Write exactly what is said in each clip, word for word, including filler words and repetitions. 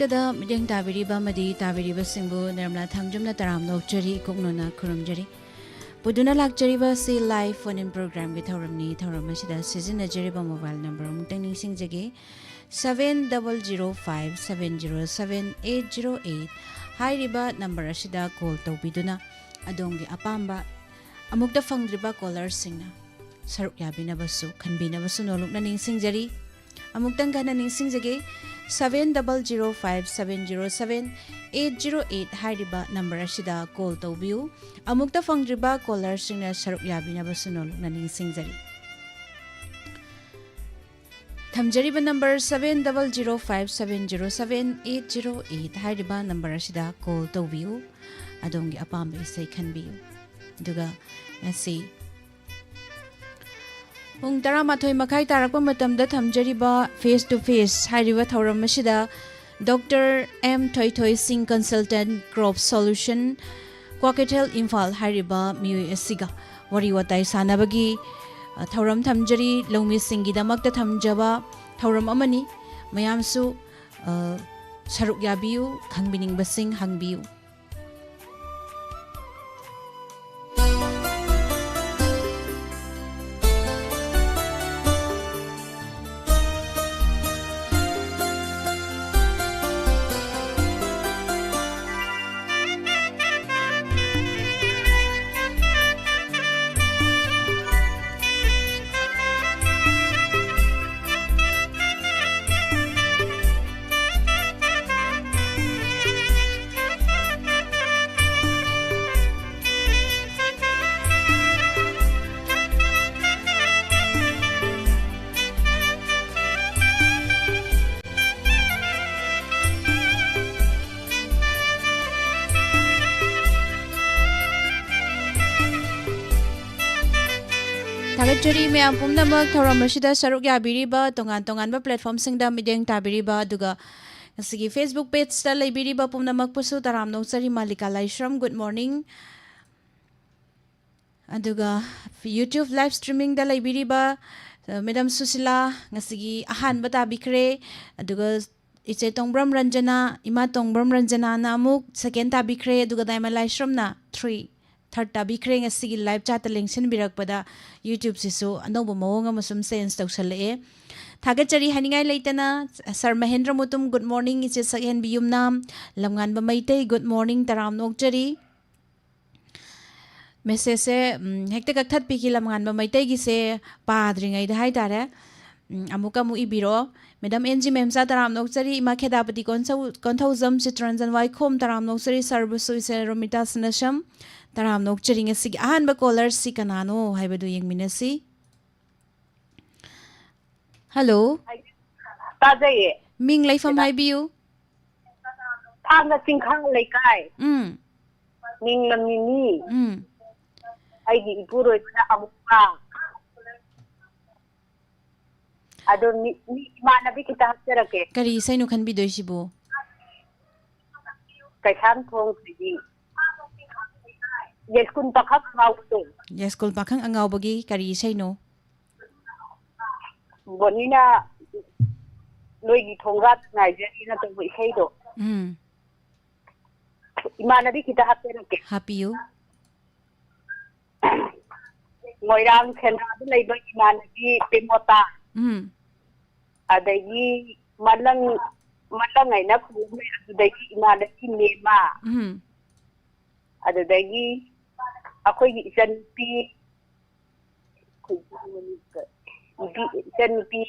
ꯗ ꯃꯤꯠꯌꯦꯡ ꯇꯥꯕꯤꯔꯤꯕ ꯑꯃꯗꯤ ꯇꯥꯕꯤꯔꯤꯕꯁꯤꯡꯕꯨ ꯅꯤꯔꯃꯂꯥ ꯊꯥꯡꯖꯝꯅ ꯇꯔꯥꯝꯅ ꯑꯣꯛꯆꯔꯤ, ꯏꯀꯨꯛꯅꯣꯅ ꯈꯨꯔꯨꯝꯖꯔꯤ꯫ ꯄꯨꯗꯨꯅ ꯂꯥꯛꯆꯔꯤꯕ ꯑꯁꯤ live phone-in program-ꯒꯤ ꯊꯧꯔꯝꯅꯤ꯫ ꯊꯧꯔꯝ ꯑꯁꯤꯗ ꯁꯤꯖꯤꯟꯅꯖꯔꯤꯕ mobile number ꯑꯃꯨꯛꯇꯪ ꯅꯤꯡꯁꯤꯡꯖꯒꯦ, seven double zero five seven zero seven eight zero eight ꯍꯥꯏꯔꯤꯕ number ꯑꯁꯤꯗ call ꯇꯧꯕꯤꯗꯨꯅ ꯑꯗꯣꯝꯒꯤ ꯑꯄꯥꯝꯕ ꯑꯃꯨꯛꯇ ꯐꯪꯗ꯭ꯔꯤꯕ caller-ꯁꯤꯡꯅ ꯁꯔꯨꯛ ꯌꯥꯕꯤꯅꯕꯁꯨ ꯈꯟꯕꯤꯅꯕꯁꯨ ꯅꯣꯜꯂꯨꯛꯅ ꯅꯤꯡꯁꯤꯡꯖꯔꯤ꯫ ꯑꯃꯨꯛꯇꯪ ꯍꯟꯅ ꯅꯤꯡꯁꯤꯡꯖꯒꯦ, seven double zero five seven zero seven eight zero eight ꯍꯥꯏꯔꯤꯕ number ꯑꯁꯤꯗ call ꯇꯧꯕꯤꯌꯨ꯫ ꯑꯃꯨꯛꯇ ꯐꯪꯗ꯭ꯔꯤꯕ caller-ꯁꯤꯡꯅ ꯁꯔꯨꯛ ꯌꯥꯕꯤꯅꯕꯁꯨ ꯅꯣꯜꯂꯨꯛꯅ ꯅꯤꯡꯁꯤꯡꯖꯔꯤ꯫ ꯊꯝꯖꯔꯤꯕ number seven double zero five seven zero seven eight zero eight ꯍꯥꯏꯔꯤꯕ number ꯑꯁꯤꯗ call ꯇꯧꯕꯤꯌꯨ꯫ ꯑꯗꯣꯝꯒꯤ ꯑꯄꯥꯝꯕ ꯏꯁꯩ ꯈꯟꯕꯤꯌꯨ꯫ ꯑꯗꯨꯒ ꯉꯁꯤ ꯄꯨꯡ ꯇꯔꯥꯃꯥꯊꯣꯏ ꯃꯈꯥꯏ ꯇꯥꯔꯛꯄ ꯃꯇꯝꯗ ꯊꯝꯖꯔꯤꯕ Face to Face ꯍꯥꯏꯔꯤꯕ ꯊꯧꯔꯝ ꯑꯁꯤꯗ Doctor M ꯊꯣꯏꯊꯣꯏ ꯁꯤꯡ, consultant, Crop Solution, Kwakeithel, Imphal ꯍꯥꯏꯔꯤꯕ ꯃꯤꯑꯣꯏ ꯑꯁꯤꯒ ꯋꯥꯔꯤ ꯋꯥꯇꯥꯏ ꯁꯥꯟꯅꯕꯒꯤ, ꯑ, ꯊꯧꯔꯝ ꯊꯝꯖꯔꯤ꯫ ꯂꯧꯃꯤꯁꯤꯡꯒꯤꯗꯃꯛꯇ ꯊꯝꯖꯕ ꯊꯧꯔꯝ ꯑꯃꯅꯤ꯫ ꯃꯌꯥꯝꯁꯨ, ꯑ, ꯁꯔꯨꯛ ꯌꯥꯕꯤꯌꯨ, ꯈꯪꯕꯤꯅꯤꯡꯕꯁꯤꯡ ꯍꯪꯕꯤꯌꯨ꯫ ꯊꯥꯒꯠꯆꯔꯤ ꯃꯌꯥꯝ ꯄꯨꯝꯅꯃꯛ ꯊꯧꯔꯝ ꯑꯁꯤꯗ ꯁꯔꯨꯛ ꯌꯥꯕꯤꯔꯤꯕ, ꯇꯣꯉꯥꯟ ꯇꯣꯉꯥꯟꯕ platform-ꯁꯤꯡꯗ ꯃꯤꯠꯌꯦꯡ ꯇꯥꯕꯤꯔꯤꯕ, ꯑꯗꯨꯒ ꯉꯁꯤꯒꯤ Facebook page-ꯇ ꯂꯩꯕꯤꯔꯤꯕ ꯄꯨꯝꯅꯃꯛꯄꯨꯁꯨ ꯇꯔꯥꯝꯅ ꯑꯣꯛꯆꯔꯤ꯫ ꯃꯥꯂꯤꯀꯥ ꯂꯥꯏꯁ꯭ꯔꯝ, good morning꯫ ꯑꯗꯨꯒ YouTube live streaming-ꯗ ꯂꯩꯕꯤꯔꯤꯕ, ꯑ, Madam ꯁꯨꯁꯤꯂꯥ, ꯉꯁꯤꯒꯤ ꯑꯍꯥꯟꯕ ꯇꯥꯕꯤꯈ꯭ꯔꯦ꯫ ꯑꯗꯨꯒ ꯏꯆꯦ ꯇꯣꯡꯕ꯭ꯔꯝ ꯔꯟꯖꯅꯥ, ꯏꯃꯥ ꯇꯣꯡꯕ꯭ꯔꯝ ꯔꯟꯖꯅꯥꯅ ꯑꯃꯨꯛ ꯁꯦꯀꯦꯟ ꯇꯥꯕꯤꯈ꯭ꯔꯦ, ꯑꯗꯨꯒ ꯗꯥꯏꯃꯟ ꯂꯥꯏꯁ꯭ꯔꯝꯅ ꯊ꯭ꯔꯤ, ꯊꯥꯔꯠ ꯇꯥꯕꯤꯈ꯭ꯔꯦ꯫ ꯉꯁꯤꯒꯤ ꯂꯥꯏꯚ ꯆꯥꯠꯇ ꯂꯦꯡꯁꯤꯟꯕꯤꯔꯛꯄꯗ ꯌꯨꯇ꯭ꯌꯨꯕꯁꯤꯁꯨ ꯑꯅꯧꯕ ꯃꯑꯣꯡ ꯑꯃ ꯁꯨꯝ ꯆꯦꯟꯖ ꯇꯧꯁꯜꯂꯛꯑꯦ꯫ ꯊꯥꯒꯠꯆꯔꯤ ꯍꯥꯏꯅꯤꯡꯉꯥꯏ ꯂꯩꯇꯅ꯫ ꯁꯥꯔ ꯃꯍꯦꯟꯗ꯭ꯔ ꯃꯨꯇꯨꯝ, ꯒꯨꯗ ꯃꯣꯔꯅꯤꯡ꯫ ꯏꯆꯦ ꯁꯛꯍꯦꯟꯕꯤ ꯌꯨꯝꯅꯥꯝ, ꯂꯝꯉꯥꯟꯕ ꯃꯩꯇꯩ, ꯒꯨꯗ ꯃꯣꯔꯅꯤꯡ, ꯇꯔꯥꯝꯅ ꯑꯣꯛꯆꯔꯤ꯫ ꯃꯦꯁꯦꯖꯁꯦ, ꯎꯝ, ꯍꯦꯛꯇ ꯀꯛꯊꯠꯄꯤꯈꯤ, ꯂꯝꯉꯥꯟꯕ ꯃꯩꯇꯩꯒꯤꯁꯦ ꯄꯥꯗ꯭ꯔꯤꯉꯩꯗ ꯍꯥꯏꯇꯥꯔꯦ꯫ ꯎꯝ, ꯑꯃꯨꯛꯀ ꯑꯃꯨꯛ ꯏꯕꯤꯔꯛꯑꯣ꯫ ꯃꯦꯗꯥꯝ ꯑꯦꯟ ꯖꯤ ꯃꯦꯝꯆꯥ, ꯇꯔꯥꯝꯅ ꯑꯣꯛꯆꯔꯤ꯫ ꯏꯃꯥ ꯈꯦꯗꯥꯄꯇꯤ ꯀꯣꯟꯊꯧ-, ꯀꯣꯟꯊꯧꯖꯝ, ꯆꯤꯇ꯭ꯔꯟꯖꯟ ꯋꯥꯏꯈꯣꯝ, ꯇꯔꯥꯝꯅ ꯑꯣꯛꯆꯔꯤ꯫ ꯁꯥꯔꯕꯨꯁꯨ, ꯏꯆꯦ ꯔꯣꯃꯤꯇꯥ ꯁꯅꯥꯁꯝ, ꯇꯔꯥꯝꯅ ꯑꯣꯛꯆꯔꯤ꯫ ꯉꯁꯤꯒꯤ ꯑꯍꯥꯟꯕ ꯀꯣꯂꯔꯁꯤ ꯀꯅꯥꯅꯣ ꯍꯥꯏꯕꯗꯨ ꯌꯦꯡꯃꯤꯟꯅꯁꯤ꯫ ꯍꯜꯂꯣ꯫ ꯇꯥꯖꯩꯌꯦ꯫ ꯃꯤꯡ ꯂꯩꯐꯝ ꯍꯥꯏꯕꯤꯌꯨ꯫ ꯊꯥꯡꯒ ꯆꯤꯡꯈꯥꯡ ꯂꯩꯀꯥꯏ꯫ ꯎꯝ꯫ ꯃꯤꯡ ꯂꯝꯃꯤꯅꯤ꯫ ꯎꯝ꯫ ꯑꯩꯒꯤ ꯏꯄꯨꯔꯣꯏꯕꯅ ꯑꯃꯨꯛꯄ꯫ ꯑꯗꯣ ꯃꯤ, ꯃꯤ ꯏꯃꯥꯟꯅꯕꯤ ꯈꯤꯇ ꯍꯥꯞꯆꯔꯛꯀꯦ꯫ ꯀꯔꯤ ꯏꯁꯩꯅꯣ ꯈꯟꯕꯤꯗꯣꯏꯁꯤꯕꯨ? ꯀꯩꯁꯥꯝ ꯊꯣꯡ ꯊꯣꯏꯕꯤ꯫ ꯌꯥꯏꯁ꯭ꯀꯨꯜ ꯄꯥꯈꯪ ꯑꯉꯥꯎꯕꯗꯣ꯫ ꯌꯥꯏꯁ꯭ꯀꯨꯜ ꯄꯥꯈꯪ ꯑꯉꯥꯎꯕꯒꯤ ꯀꯔꯤ ꯏꯁꯩꯅꯣ? ꯕꯣꯅꯤꯅ ꯅꯣꯏꯒꯤ ꯊꯣꯡꯒꯥꯟ ꯉꯥꯏꯖꯔꯤꯅ ꯇꯧꯕ ꯏꯁꯩꯗꯣ꯫ ꯎꯝ꯫ ꯏꯃꯥꯟꯅꯕꯤ ꯈꯤꯇ ꯍꯥꯞꯆꯔꯛꯀꯦ꯫ ꯍꯥꯞꯄꯤꯌꯨ꯫ ꯃꯣꯏꯔꯥꯡ ꯁꯦꯟꯗ꯭ꯔꯥꯗ ꯂꯩꯕ ꯏꯃꯥꯟꯅꯕꯤ ꯄꯦꯃꯣꯇꯥ꯫ ꯎꯝ꯫ ꯑꯗꯒꯤ ꯃꯂꯪ, ꯃꯂꯪ ꯍꯥꯏꯅ ꯈꯨꯝꯕ ꯂꯩ, ꯑꯗꯨꯗꯒꯤ ꯏꯃꯥꯟꯅꯕꯤ ꯃꯦꯃꯥ꯫ ꯎꯝ꯫ ꯑꯗꯨꯗꯒꯤ ꯑꯩꯈꯣꯏꯒꯤ ꯏꯆꯟꯅꯨꯄꯤ, ꯏꯆꯟꯅꯨꯄꯤ, ꯏꯆꯟꯅꯨꯄꯤ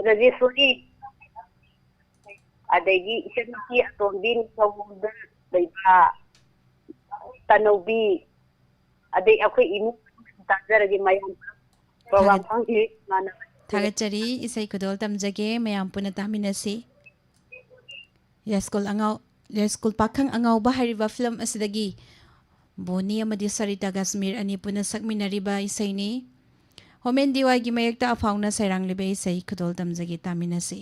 ꯔꯥꯖꯦꯁꯣꯔꯤ, ꯑꯗꯒꯤ ꯏꯆꯟꯅꯨꯄꯤ ꯑꯇꯣꯝꯕꯤ ꯅꯤꯡꯊꯧꯗ ꯂꯩꯕ ꯇꯅꯧꯕꯤ, ꯑꯗꯩ ꯑꯩꯈꯣꯏ ꯏꯃꯨꯡ ꯃꯅꯨꯡ ꯇꯥꯖꯔꯒꯦ ꯃꯌꯥꯝ ꯄꯨꯂꯞ꯫ ꯄ꯭ꯔꯣꯒ꯭ꯔꯥꯝ ꯊꯥꯒꯠ-, ꯈꯪꯗꯦ, ꯏꯃꯥꯟꯅꯕ꯫ ꯊꯥꯒꯠꯆꯔꯤ, ꯏꯁꯩ ꯈꯨꯗꯣꯜ ꯇꯝꯖꯒꯦ, ꯃꯌꯥꯝ ꯄꯨꯟꯅ ꯇꯥꯃꯤꯟꯅꯁꯤ꯫ ꯌꯥꯏꯁ꯭ꯀꯨꯜ ꯑꯉꯥꯎ-, ꯌꯥꯏꯁ꯭ꯀꯨꯜ ꯄꯥꯈꯪ ꯑꯉꯥꯎꯕ ꯍꯥꯏꯔꯤꯕ ꯐꯤꯂꯝ ꯑꯁꯤꯗꯒꯤ ꯕꯣꯅꯤ ꯑꯃꯗꯤ ꯁꯔꯤꯇꯥ ꯀꯥꯁꯃꯤꯔ ꯑꯅꯤ ꯄꯨꯟꯅ ꯁꯛꯃꯤꯟꯅꯔꯤꯕ ꯏꯁꯩꯅꯤ꯫ ꯍꯣꯃꯦꯟ ꯗꯤ ꯋꯥꯏꯒꯤ ꯃꯥꯌꯦꯛꯇ ꯑꯐꯥꯎꯅ ꯁꯩꯔꯥꯡꯂꯤꯕ ꯏꯁꯩ ꯈꯨꯗꯣꯜ ꯇꯝꯖꯒꯦ, ꯇꯥꯃꯤꯟꯅꯁꯤ꯫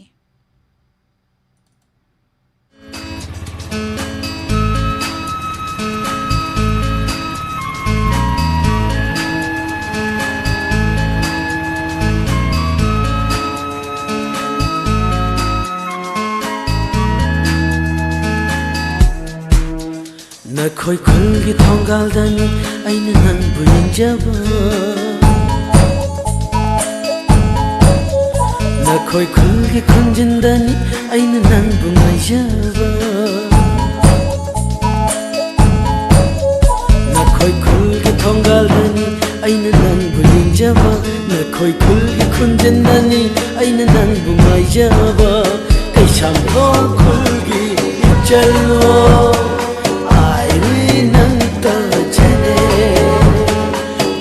ꯅꯈꯣꯏ ꯈꯨꯜꯒꯤ ꯊꯣꯡꯒꯥꯜꯗꯅꯤ ꯑꯩꯅ ꯅꯪꯕꯨ ꯌꯦꯡꯖꯕ꯫ ꯅꯈꯣꯏ ꯈꯨꯜꯒꯤ ꯈꯨꯟꯖꯤꯟꯗꯅꯤ ꯑꯩꯅ ꯅꯪꯕꯨ ꯉꯥꯏꯖꯕ꯫ ꯅꯈꯣꯏ ꯈꯨꯜꯒꯤ ꯊꯣꯡꯒꯥꯜꯗꯅꯤ ꯑꯩꯅ ꯅꯪꯕꯨ ꯌꯦꯡꯖꯕ꯫ ꯅꯈꯣꯏ ꯈꯨꯜꯒꯤ ꯈꯨꯟꯖꯤꯟꯗꯅꯤ ꯑꯩꯅ ꯅꯪꯕꯨ ꯉꯥꯏꯖꯕ꯫ ꯀꯩꯁꯥꯝꯊꯣꯡ ꯈꯨꯜꯒꯤ ꯏꯆꯜꯋꯣ, ꯑꯥꯏꯔꯤ ꯅꯪ ꯇꯥꯖꯅꯦ꯫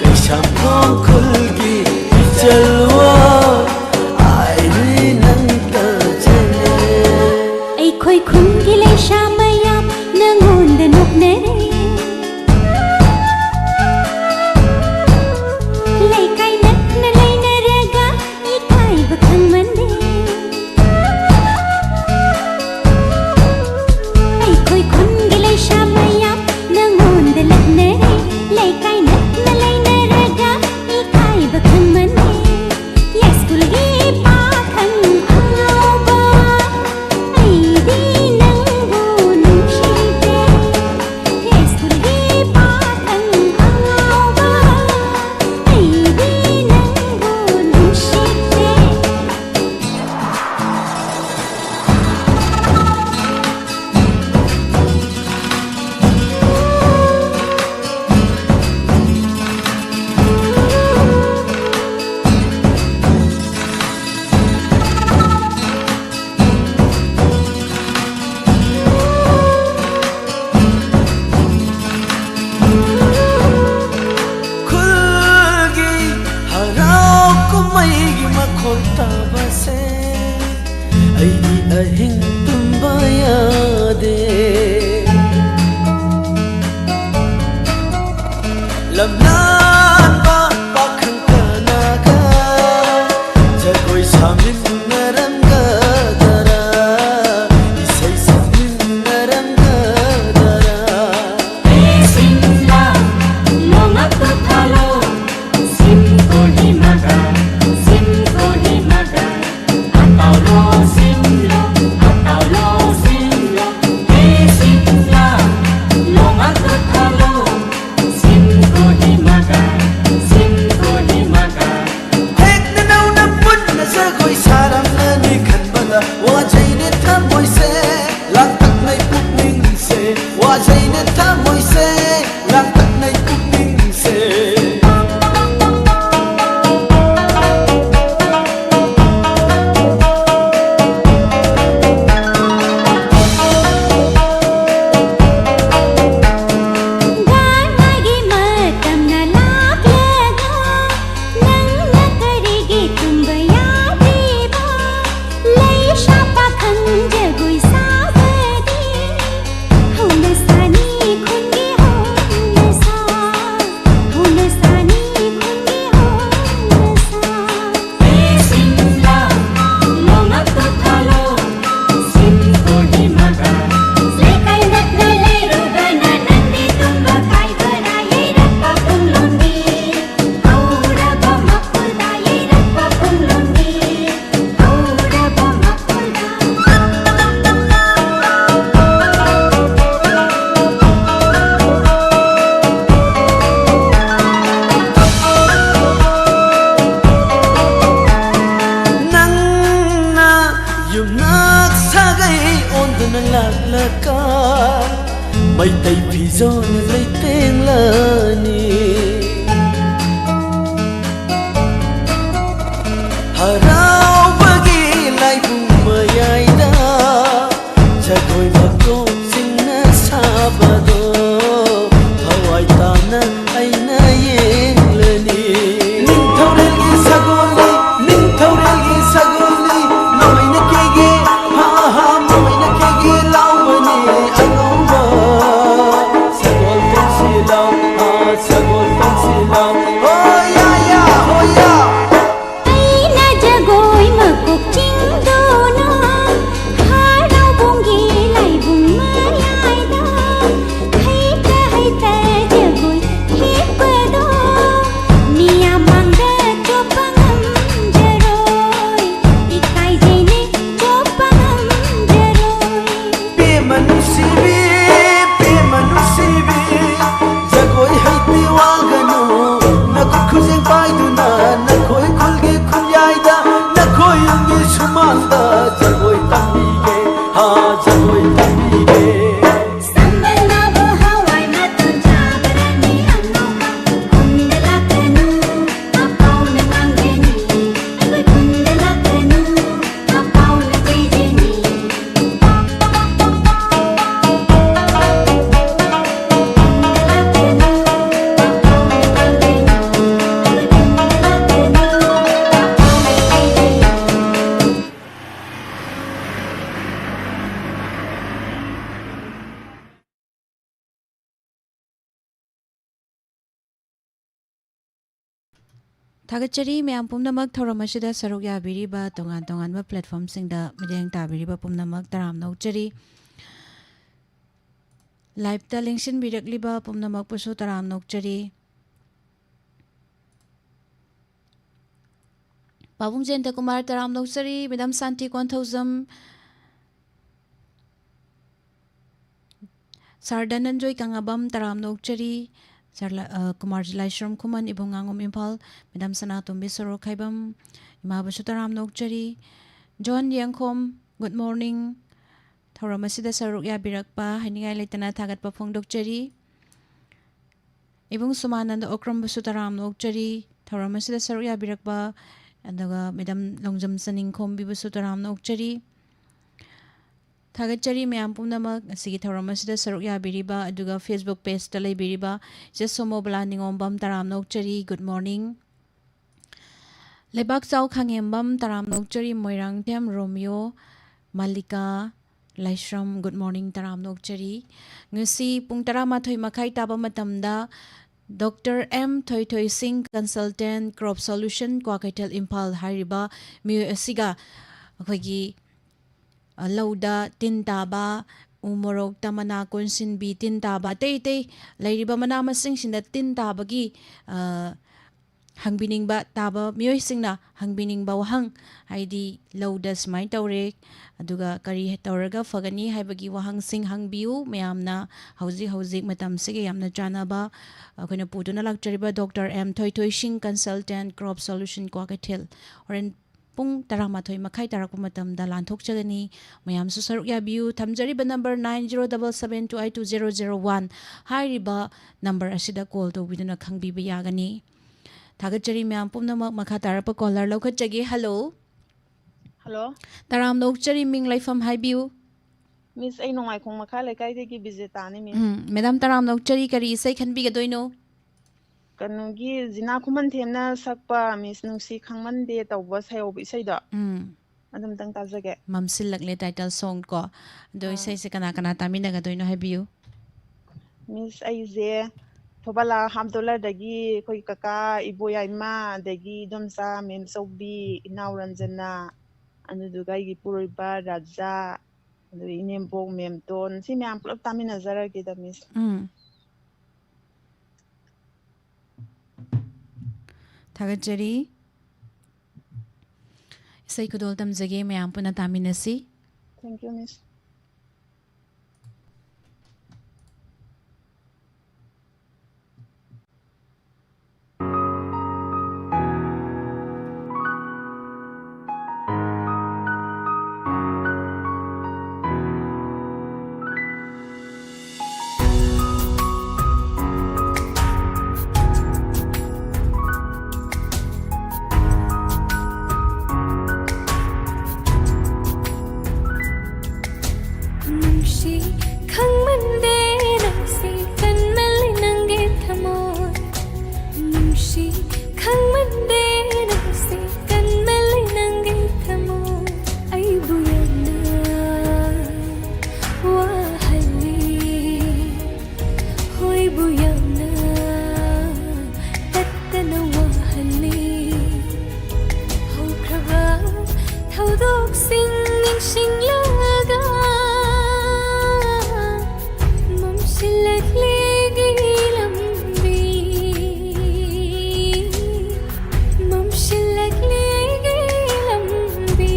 ꯀꯩꯁꯥꯝꯊꯣꯡ ꯈꯨꯜꯒꯤ ꯏꯆꯜꯋꯣ, ꯑꯥꯏꯔꯤ ꯅꯪ ꯇꯥꯖꯅꯦ꯫ ꯑꯩꯈꯣꯏ ꯈꯨꯟꯒꯤ ꯂꯩꯁꯥ ꯃꯌꯥꯝ ꯅꯪꯉꯣꯟꯗ ꯅꯣꯛꯅꯔꯦ꯫ ꯂꯩꯀꯥꯏ ꯅꯛꯅ ꯂꯩꯅꯔꯒ ꯏꯀꯥꯏꯕ ꯈꯪꯃꯟꯗꯦ꯫ ꯑꯩꯈꯣꯏ ꯈꯨꯟꯒꯤ ꯂꯩꯁꯥ ꯃꯌꯥꯝ ꯅꯪꯉꯣꯟꯗ ꯂꯛꯅꯔꯦ꯫ ꯂꯩꯀꯥꯏ ꯅꯛꯅ ꯂꯩꯅꯔꯒ ꯏꯀꯥꯏꯕ ꯈꯪꯃꯟꯗꯦ꯫ ꯌꯥꯏꯁ꯭ꯀꯨꯜꯒꯤ ꯄꯥꯈꯪ ꯑꯉꯥꯎꯕ, ꯑꯩꯗꯤ ꯅꯪꯕꯨ ꯅꯨꯡꯁꯤꯗꯦ꯫ ꯌꯥꯏꯁ꯭ꯀꯨꯜꯒꯤ ꯂꯀꯥ ꯃꯩꯇꯩ ꯐꯤꯖꯣꯜ ꯂꯩꯇꯦꯡꯂꯅꯤ꯫ ꯍꯔꯥꯎꯕꯒꯤ ꯂꯥꯏꯕꯨꯡ ꯃꯌꯥꯏꯗ ꯖꯒꯣꯏ ꯃꯀꯣꯛꯁꯤꯡꯅ ꯁꯥꯕꯗꯣ ꯊꯋꯥꯏ ꯇꯥꯅ ꯑꯩꯅ ꯌꯦꯡꯂꯅꯤ꯫ ꯅꯤꯡꯊꯧꯔꯦꯜꯒꯤ ꯁꯒꯣꯜꯅꯤ, ꯅꯤꯡꯊꯧꯔꯦꯜꯒꯤ ꯁꯒꯣꯜꯅꯤ, ꯃꯃꯩꯅ ꯀꯦꯒꯦ, ꯍꯥ ꯍꯥ, ꯃꯃꯩꯅ ꯀꯦꯒꯦ ꯂꯥꯎꯕꯅꯤ ꯑꯉꯧꯕ꯫ ꯁꯒꯣꯜ ꯇꯣꯡꯁꯤ ꯂꯥꯎ, ꯍꯥ, ꯁꯒꯣꯜ ꯇꯣꯡꯁꯤ ꯂꯥꯎ, ꯍꯣ ꯌꯥ ꯌꯥ, ꯍꯣ ꯌꯥ꯫ ꯑꯩꯅ ꯖꯒꯣꯏ ꯃꯀꯣꯛ ꯆꯤꯡꯗꯨꯅ ꯍꯔꯥꯎꯕꯨꯡꯒꯤ ꯂꯥꯏꯕꯨꯡ ꯃꯌꯥꯏꯗ ꯍꯩꯇ ꯍꯩꯇ ꯖꯒꯣꯏ ꯊꯦꯛꯄꯗꯣ ꯃꯤꯌꯥꯝ ꯃꯥꯡꯗ ꯆꯣꯞꯄ ꯉꯝꯖꯔꯣꯏ, ꯏꯀꯥꯏꯖꯩꯅꯦ ꯆꯣꯞꯄ ꯉꯝꯖꯔꯣꯏ꯫ ꯄꯦꯝꯃ ꯅꯨꯡꯁꯤꯕꯤ, ꯄꯦꯝꯃ ꯅꯨꯡꯁꯤꯕꯤ, ꯖꯒꯣꯏ ꯍꯩꯇꯦ ꯋꯥꯒꯅꯨ꯫ ꯅꯈꯨꯠ ꯈꯨꯖꯦꯡ ꯄꯥꯏꯗꯨꯅ ꯅꯈꯣꯏ ꯈꯨꯜꯒꯤ ꯈꯨꯟꯌꯥꯏꯗ, ꯅꯈꯣꯏ ꯌꯨꯝꯒꯤ ꯁꯨꯃꯥꯡꯗ ꯖꯒꯣꯏ ꯇꯝꯕꯤꯒꯦ, ꯍꯥ, ꯖꯒꯣꯏ ꯇꯝꯕꯤꯒꯦ꯫ ꯁꯝꯕꯜꯅꯕꯨ ꯍꯋꯥꯏ ꯃꯇꯣꯟ ꯆꯥꯕ꯭ꯔꯅꯤ ꯑꯉꯧꯕ? ꯈꯨꯟꯗ ꯂꯥꯛꯀꯅꯨ, ꯑꯄꯥꯎꯅ ꯉꯥꯡꯒꯅꯤ꯫ ꯑꯩꯈꯣꯏ ꯈꯨꯟꯗ ꯂꯥꯛꯀꯅꯨ, ꯑꯄꯥꯎꯅ ꯆꯩꯒꯅꯤ꯫ ꯊꯥꯒꯠꯆꯔꯤ ꯃꯌꯥꯝ ꯄꯨꯝꯅꯃꯛ, ꯊꯧꯔꯝ ꯑꯁꯤꯗ ꯁꯔꯨꯛ ꯌꯥꯕꯤꯔꯤꯕ, ꯇꯣꯉꯥꯟ ꯇꯣꯉꯥꯟꯕ platformꯁꯤꯡꯗ ꯃꯤꯠꯌꯦꯡ ꯇꯥꯕꯤꯔꯤꯕ ꯄꯨꯝꯅꯃꯛ ꯇꯔꯥꯝꯅ ꯑꯣꯛꯆꯔꯤ꯫ Liveꯇ ꯂꯦꯡꯁꯤꯟꯕꯤꯔꯛꯂꯤꯕ ꯄꯨꯝꯅꯃꯛꯄꯨꯁꯨ ꯇꯔꯥꯝꯅ ꯑꯣꯛꯆꯔꯤ꯫ ꯄꯥꯕꯨꯡ ꯖꯌꯟꯇ ꯀꯨꯃꯥꯔ ꯇꯔꯥꯝꯅ ꯑꯣꯛꯆꯔꯤ, Madam ꯁꯥꯟꯇꯤ ꯀꯣꯟꯊꯧꯖꯝ, Sir ꯙꯅꯟꯖꯣꯏ ꯀꯪꯂꯥꯕꯝ ꯇꯔꯥꯝꯅ ꯑꯣꯛꯆꯔꯤ, Sir ꯂ-, ꯑ, ꯀꯨꯃꯥꯔꯖꯤ ꯂꯥꯏꯁ꯭ꯔꯝ ꯈꯨꯃꯟ, ꯏꯕꯨꯡꯉꯥꯉꯣꯝ ꯏꯝꯐꯥꯜ, Madam ꯁꯅꯥꯇꯣꯝꯕꯤ ꯁꯣꯔꯣꯛꯈꯥꯏꯕꯝ, ꯏꯃꯥꯕꯨꯁꯨ ꯇꯔꯥꯝꯅ ꯑꯣꯛꯆꯔꯤ, ꯖꯣꯟ ꯌꯦꯡꯈꯣꯝ, good morning, ꯊꯧꯔꯝ ꯑꯁꯤꯗ ꯁꯔꯨꯛ ꯌꯥꯕꯤꯔꯛꯄ ꯍꯥꯏꯅꯤꯡꯉꯥꯏ ꯂꯩꯇꯅ ꯊꯥꯒꯠꯄ ꯐꯣꯡꯗꯣꯛꯆꯔꯤ꯫ ꯏꯕꯨꯡ ꯁꯨꯃꯥꯅꯟꯗ ꯑꯣꯀ꯭ꯔꯝꯕꯨꯁꯨ ꯇꯔꯥꯝꯅ ꯑꯣꯛꯆꯔꯤ꯫ ꯊꯧꯔꯝ ꯑꯁꯤꯗ ꯁꯔꯨꯛ ꯌꯥꯕꯤꯔꯛꯄ, ꯑꯗꯨꯒ ꯃꯦꯗꯥꯝ ꯂꯣꯡꯖꯝ ꯆꯅꯤꯡꯈꯣꯝꯕꯤꯕꯨꯁꯨ ꯇꯔꯥꯝꯅ ꯑꯣꯛꯆꯔꯤ꯫ ꯊꯥꯒꯠꯆꯔꯤ ꯃꯌꯥꯝ ꯄꯨꯝꯅꯃꯛ ꯑꯁꯤꯒꯤ ꯊꯧꯔꯝ ꯑꯁꯤꯗ ꯁꯔꯨꯛ ꯌꯥꯕꯤꯔꯤꯕ, ꯑꯗꯨꯒ Facebook pageꯇ ꯂꯩꯕꯤꯔꯤꯕ ꯏꯆꯦ ꯁꯣꯃꯣꯕꯂꯥ ꯅꯤꯉꯣꯝꯕꯝ, ꯇꯔꯥꯝꯅ ꯑꯣꯛꯆꯔꯤ, good morning꯫ ꯂꯩꯕꯥꯛꯆꯥꯎ ꯈꯥꯉꯦꯝꯕꯝ, ꯇꯔꯥꯝꯅ ꯑꯣꯛꯆꯔꯤ, ꯃꯣꯏꯔꯥꯡꯊꯦꯝ ꯔꯣꯃꯤꯌꯣ, ꯃꯥꯂꯤꯀꯥ, ꯂꯥꯏꯁ꯭ꯔꯝ, good morning, ꯇꯔꯥꯝꯅ ꯑꯣꯛꯆꯔꯤ꯫ ꯉꯁꯤ ꯄꯨꯡ ꯇꯔꯥꯃꯥꯊꯣꯏ ꯃꯈꯥꯏ ꯇꯥꯕ ꯃꯇꯝꯗ Doctor M ꯊꯣꯏꯊꯣꯏ ꯁꯤꯡ, consultant, Crop Solution, Kwakeithel, Imphal ꯍꯥꯏꯔꯤꯕ ꯃꯤꯑꯣꯏ ꯑꯁꯤꯒ ꯑꯩꯈꯣꯏꯒꯤ, ꯑ, ꯂꯧꯗ ꯇꯤꯟ ꯇꯥꯕ, ꯎ ꯃꯣꯔꯣꯛꯇ ꯃꯅꯥ ꯀꯣꯟꯁꯤꯟꯕꯤ ꯇꯤꯟ ꯇꯥꯕ, ꯑꯇꯩ ꯑꯇꯩ ꯂꯩꯔꯤꯕ ꯃꯅꯥ ꯃꯁꯤꯡꯁꯤꯡꯗ ꯇꯤꯟ ꯇꯥꯕꯒꯤ, ꯑ, ꯍꯪꯕꯤꯅꯤꯡꯕ, ꯇꯥꯕ ꯃꯤꯑꯣꯏꯁꯤꯡꯅ ꯍꯪꯕꯤꯅꯤꯡꯕ ꯋꯥꯍꯪ, ꯍꯥꯏꯗꯤ ꯂꯧꯗ ꯁꯨꯃꯥꯏꯅ ꯇꯧꯔꯦ, ꯑꯗꯨꯒ ꯀꯔꯤ ꯇꯧꯔꯒ ꯐꯒꯅꯤ ꯍꯥꯏꯕꯒꯤ ꯋꯥꯍꯪꯁꯤꯡ ꯍꯪꯕꯤꯌꯨ꯫ ꯃꯌꯥꯝꯅ ꯍꯧꯖꯤꯛ ꯍꯧꯖꯤꯛ ꯃꯇꯝꯁꯤꯒ ꯌꯥꯝꯅ ꯆꯥꯟꯅꯕ ꯑꯩꯈꯣꯏꯅ ꯄꯨꯗꯨꯅ ꯂꯥꯛꯆꯔꯤꯕ Doctor M ꯊꯣꯏꯊꯣꯏ ꯁꯤꯡ, consultant, Crop Solution, ꯀ꯭ꯋꯥꯀꯩꯊꯦꯜ꯫ ꯍꯣꯔꯦꯟ ꯄꯨꯡ ꯇꯔꯥꯃꯥꯊꯣꯏ ꯃꯈꯥꯏ ꯇꯥꯔꯛꯄ ꯃꯇꯝꯗ ꯂꯥꯟꯊꯣꯛꯆꯒꯅꯤ꯫ ꯃꯌꯥꯝꯁꯨ ꯁꯔꯨꯛ ꯌꯥꯕꯤꯌꯨ꯫ ꯊꯝꯖꯔꯤꯕ number nine zero double seven two eight two zero zero one ꯍꯥꯏꯔꯤꯕ number ꯑꯁꯤꯗ call ꯇꯧꯕꯤꯗꯨꯅ ꯈꯪꯕꯤꯕ ꯌꯥꯒꯅꯤ꯫ ꯊꯥꯒꯠꯆꯔꯤ ꯃꯌꯥꯝ ꯄꯨꯝꯅꯃꯛ꯫ ꯃꯈꯥ ꯇꯥꯔꯛꯄ caller ꯂꯧꯈꯠꯆꯒꯦ꯫ Hello꯫ Hello꯫ ꯇꯔꯥꯝꯅ ꯑꯣꯛꯆꯔꯤ, ꯃꯤꯡ ꯂꯩꯐꯝ ꯍꯥꯏꯕꯤꯌꯨ꯫ Miss, ꯑꯩ ꯅꯣꯡꯃꯥꯏꯈꯣꯡ ꯃꯈꯥ ꯂꯩꯀꯥꯏꯗꯒꯤ ꯕꯤꯖꯦꯇꯥꯅꯤ, Miss꯫ ꯎꯝ, madam, ꯇꯔꯥꯝꯅ ꯑꯣꯛꯆꯔꯤ, ꯀꯔꯤ ꯏꯁꯩ ꯈꯟꯕꯤꯒꯗꯣꯏꯅꯣ? ꯀꯩꯅꯣꯒꯤ ꯖꯤꯅꯥ ꯈꯨꯃꯟꯊꯦꯝꯅ ꯁꯛꯄ Miss ꯅꯨꯡꯁꯤ ꯈꯪꯃꯟꯗꯦ ꯇꯧꯕ ꯁꯩꯍꯧꯕ ꯏꯁꯩꯗꯣ꯫ ꯎꯝ꯫ ꯑꯗꯨꯝꯇꯪ ꯇꯥꯖꯒꯦ꯫ ꯃꯝꯁꯤꯜꯂꯛꯂꯦ title song ꯀꯣ꯫ ꯑꯗꯣ ꯑꯥ꯫ ꯏꯁꯩꯁꯦ ꯀꯅꯥ ꯀꯅꯥ ꯇꯥꯃꯤꯟꯅꯒꯗꯣꯏꯅꯣ ꯍꯥꯏꯕꯤꯌꯨ꯫ Miss, ꯑꯩꯁꯦ ꯊꯧꯕꯥꯜ ꯍꯥꯞ ꯗꯣꯂꯔꯗꯒꯤ ꯑꯩꯈꯣꯏ ꯀꯀꯥ, ꯏꯕꯣꯌꯥꯏꯃ, ꯑꯗꯒꯤ ꯏꯗꯣꯝꯆꯥ ꯃꯦꯝꯆꯧꯕꯤ, ꯏꯅꯥꯎ ꯔꯟꯖꯅꯥ, ꯑꯗꯨꯗꯨꯒ ꯑꯩꯒꯤ ꯏꯄꯨꯔꯣꯏꯕ ꯔꯥꯖꯥ, ꯑꯗꯨꯒ ꯏꯅꯦꯝꯕꯣꯛ ꯃꯦꯝꯇꯣꯟ, ꯁꯤ ꯃꯌꯥꯝ ꯄꯨꯂꯞ ꯇꯥꯃꯤꯟꯅꯖꯔꯒꯦꯗ, Miss꯫ ꯎꯝ꯫ ꯊꯥꯒꯠꯆꯔꯤ꯫ ꯏꯁꯩ ꯈꯨꯗꯣꯜ ꯇꯝꯖꯒꯦ, ꯃꯌꯥꯝ ꯄꯨꯟꯅ ꯇꯥꯃꯤꯟꯅꯁꯤ꯫ Thank you, Miss꯫ ꯅꯨꯡꯁꯤ ꯈꯪꯃꯟꯗꯦ ꯅꯪꯁꯦ ꯀꯟꯃꯜꯂꯦ ꯅꯪꯒꯤ ꯊꯃꯣꯏ꯫ ꯅꯨꯡꯁꯤ ꯈꯪꯃꯟꯗꯦ ꯅꯪꯁꯦ ꯀꯟꯃꯜꯂꯦ ꯅꯪꯒꯤ ꯊꯃꯣꯏ꯫ ꯑꯩꯕꯨ ꯌꯥꯝꯅ ꯋꯥꯍꯜꯂꯤ꯫ ꯍꯣꯏꯕꯨ ꯌꯥꯝꯅ ꯇꯠꯇꯅ ꯋꯥꯍꯜꯂꯤ꯫ ꯍꯧꯈ꯭ꯔꯕ ꯊꯧꯗꯣꯛꯁꯤꯡ ꯅꯤꯡꯁꯤꯡꯂꯒ ꯃꯝꯁꯤꯜꯂꯛꯂꯦ ꯑꯩꯒꯤ ꯂꯝꯕꯤ꯫ ꯃꯝꯁꯤꯜꯂꯛꯂꯦ ꯑꯩꯒꯤ ꯂꯝꯕꯤ꯫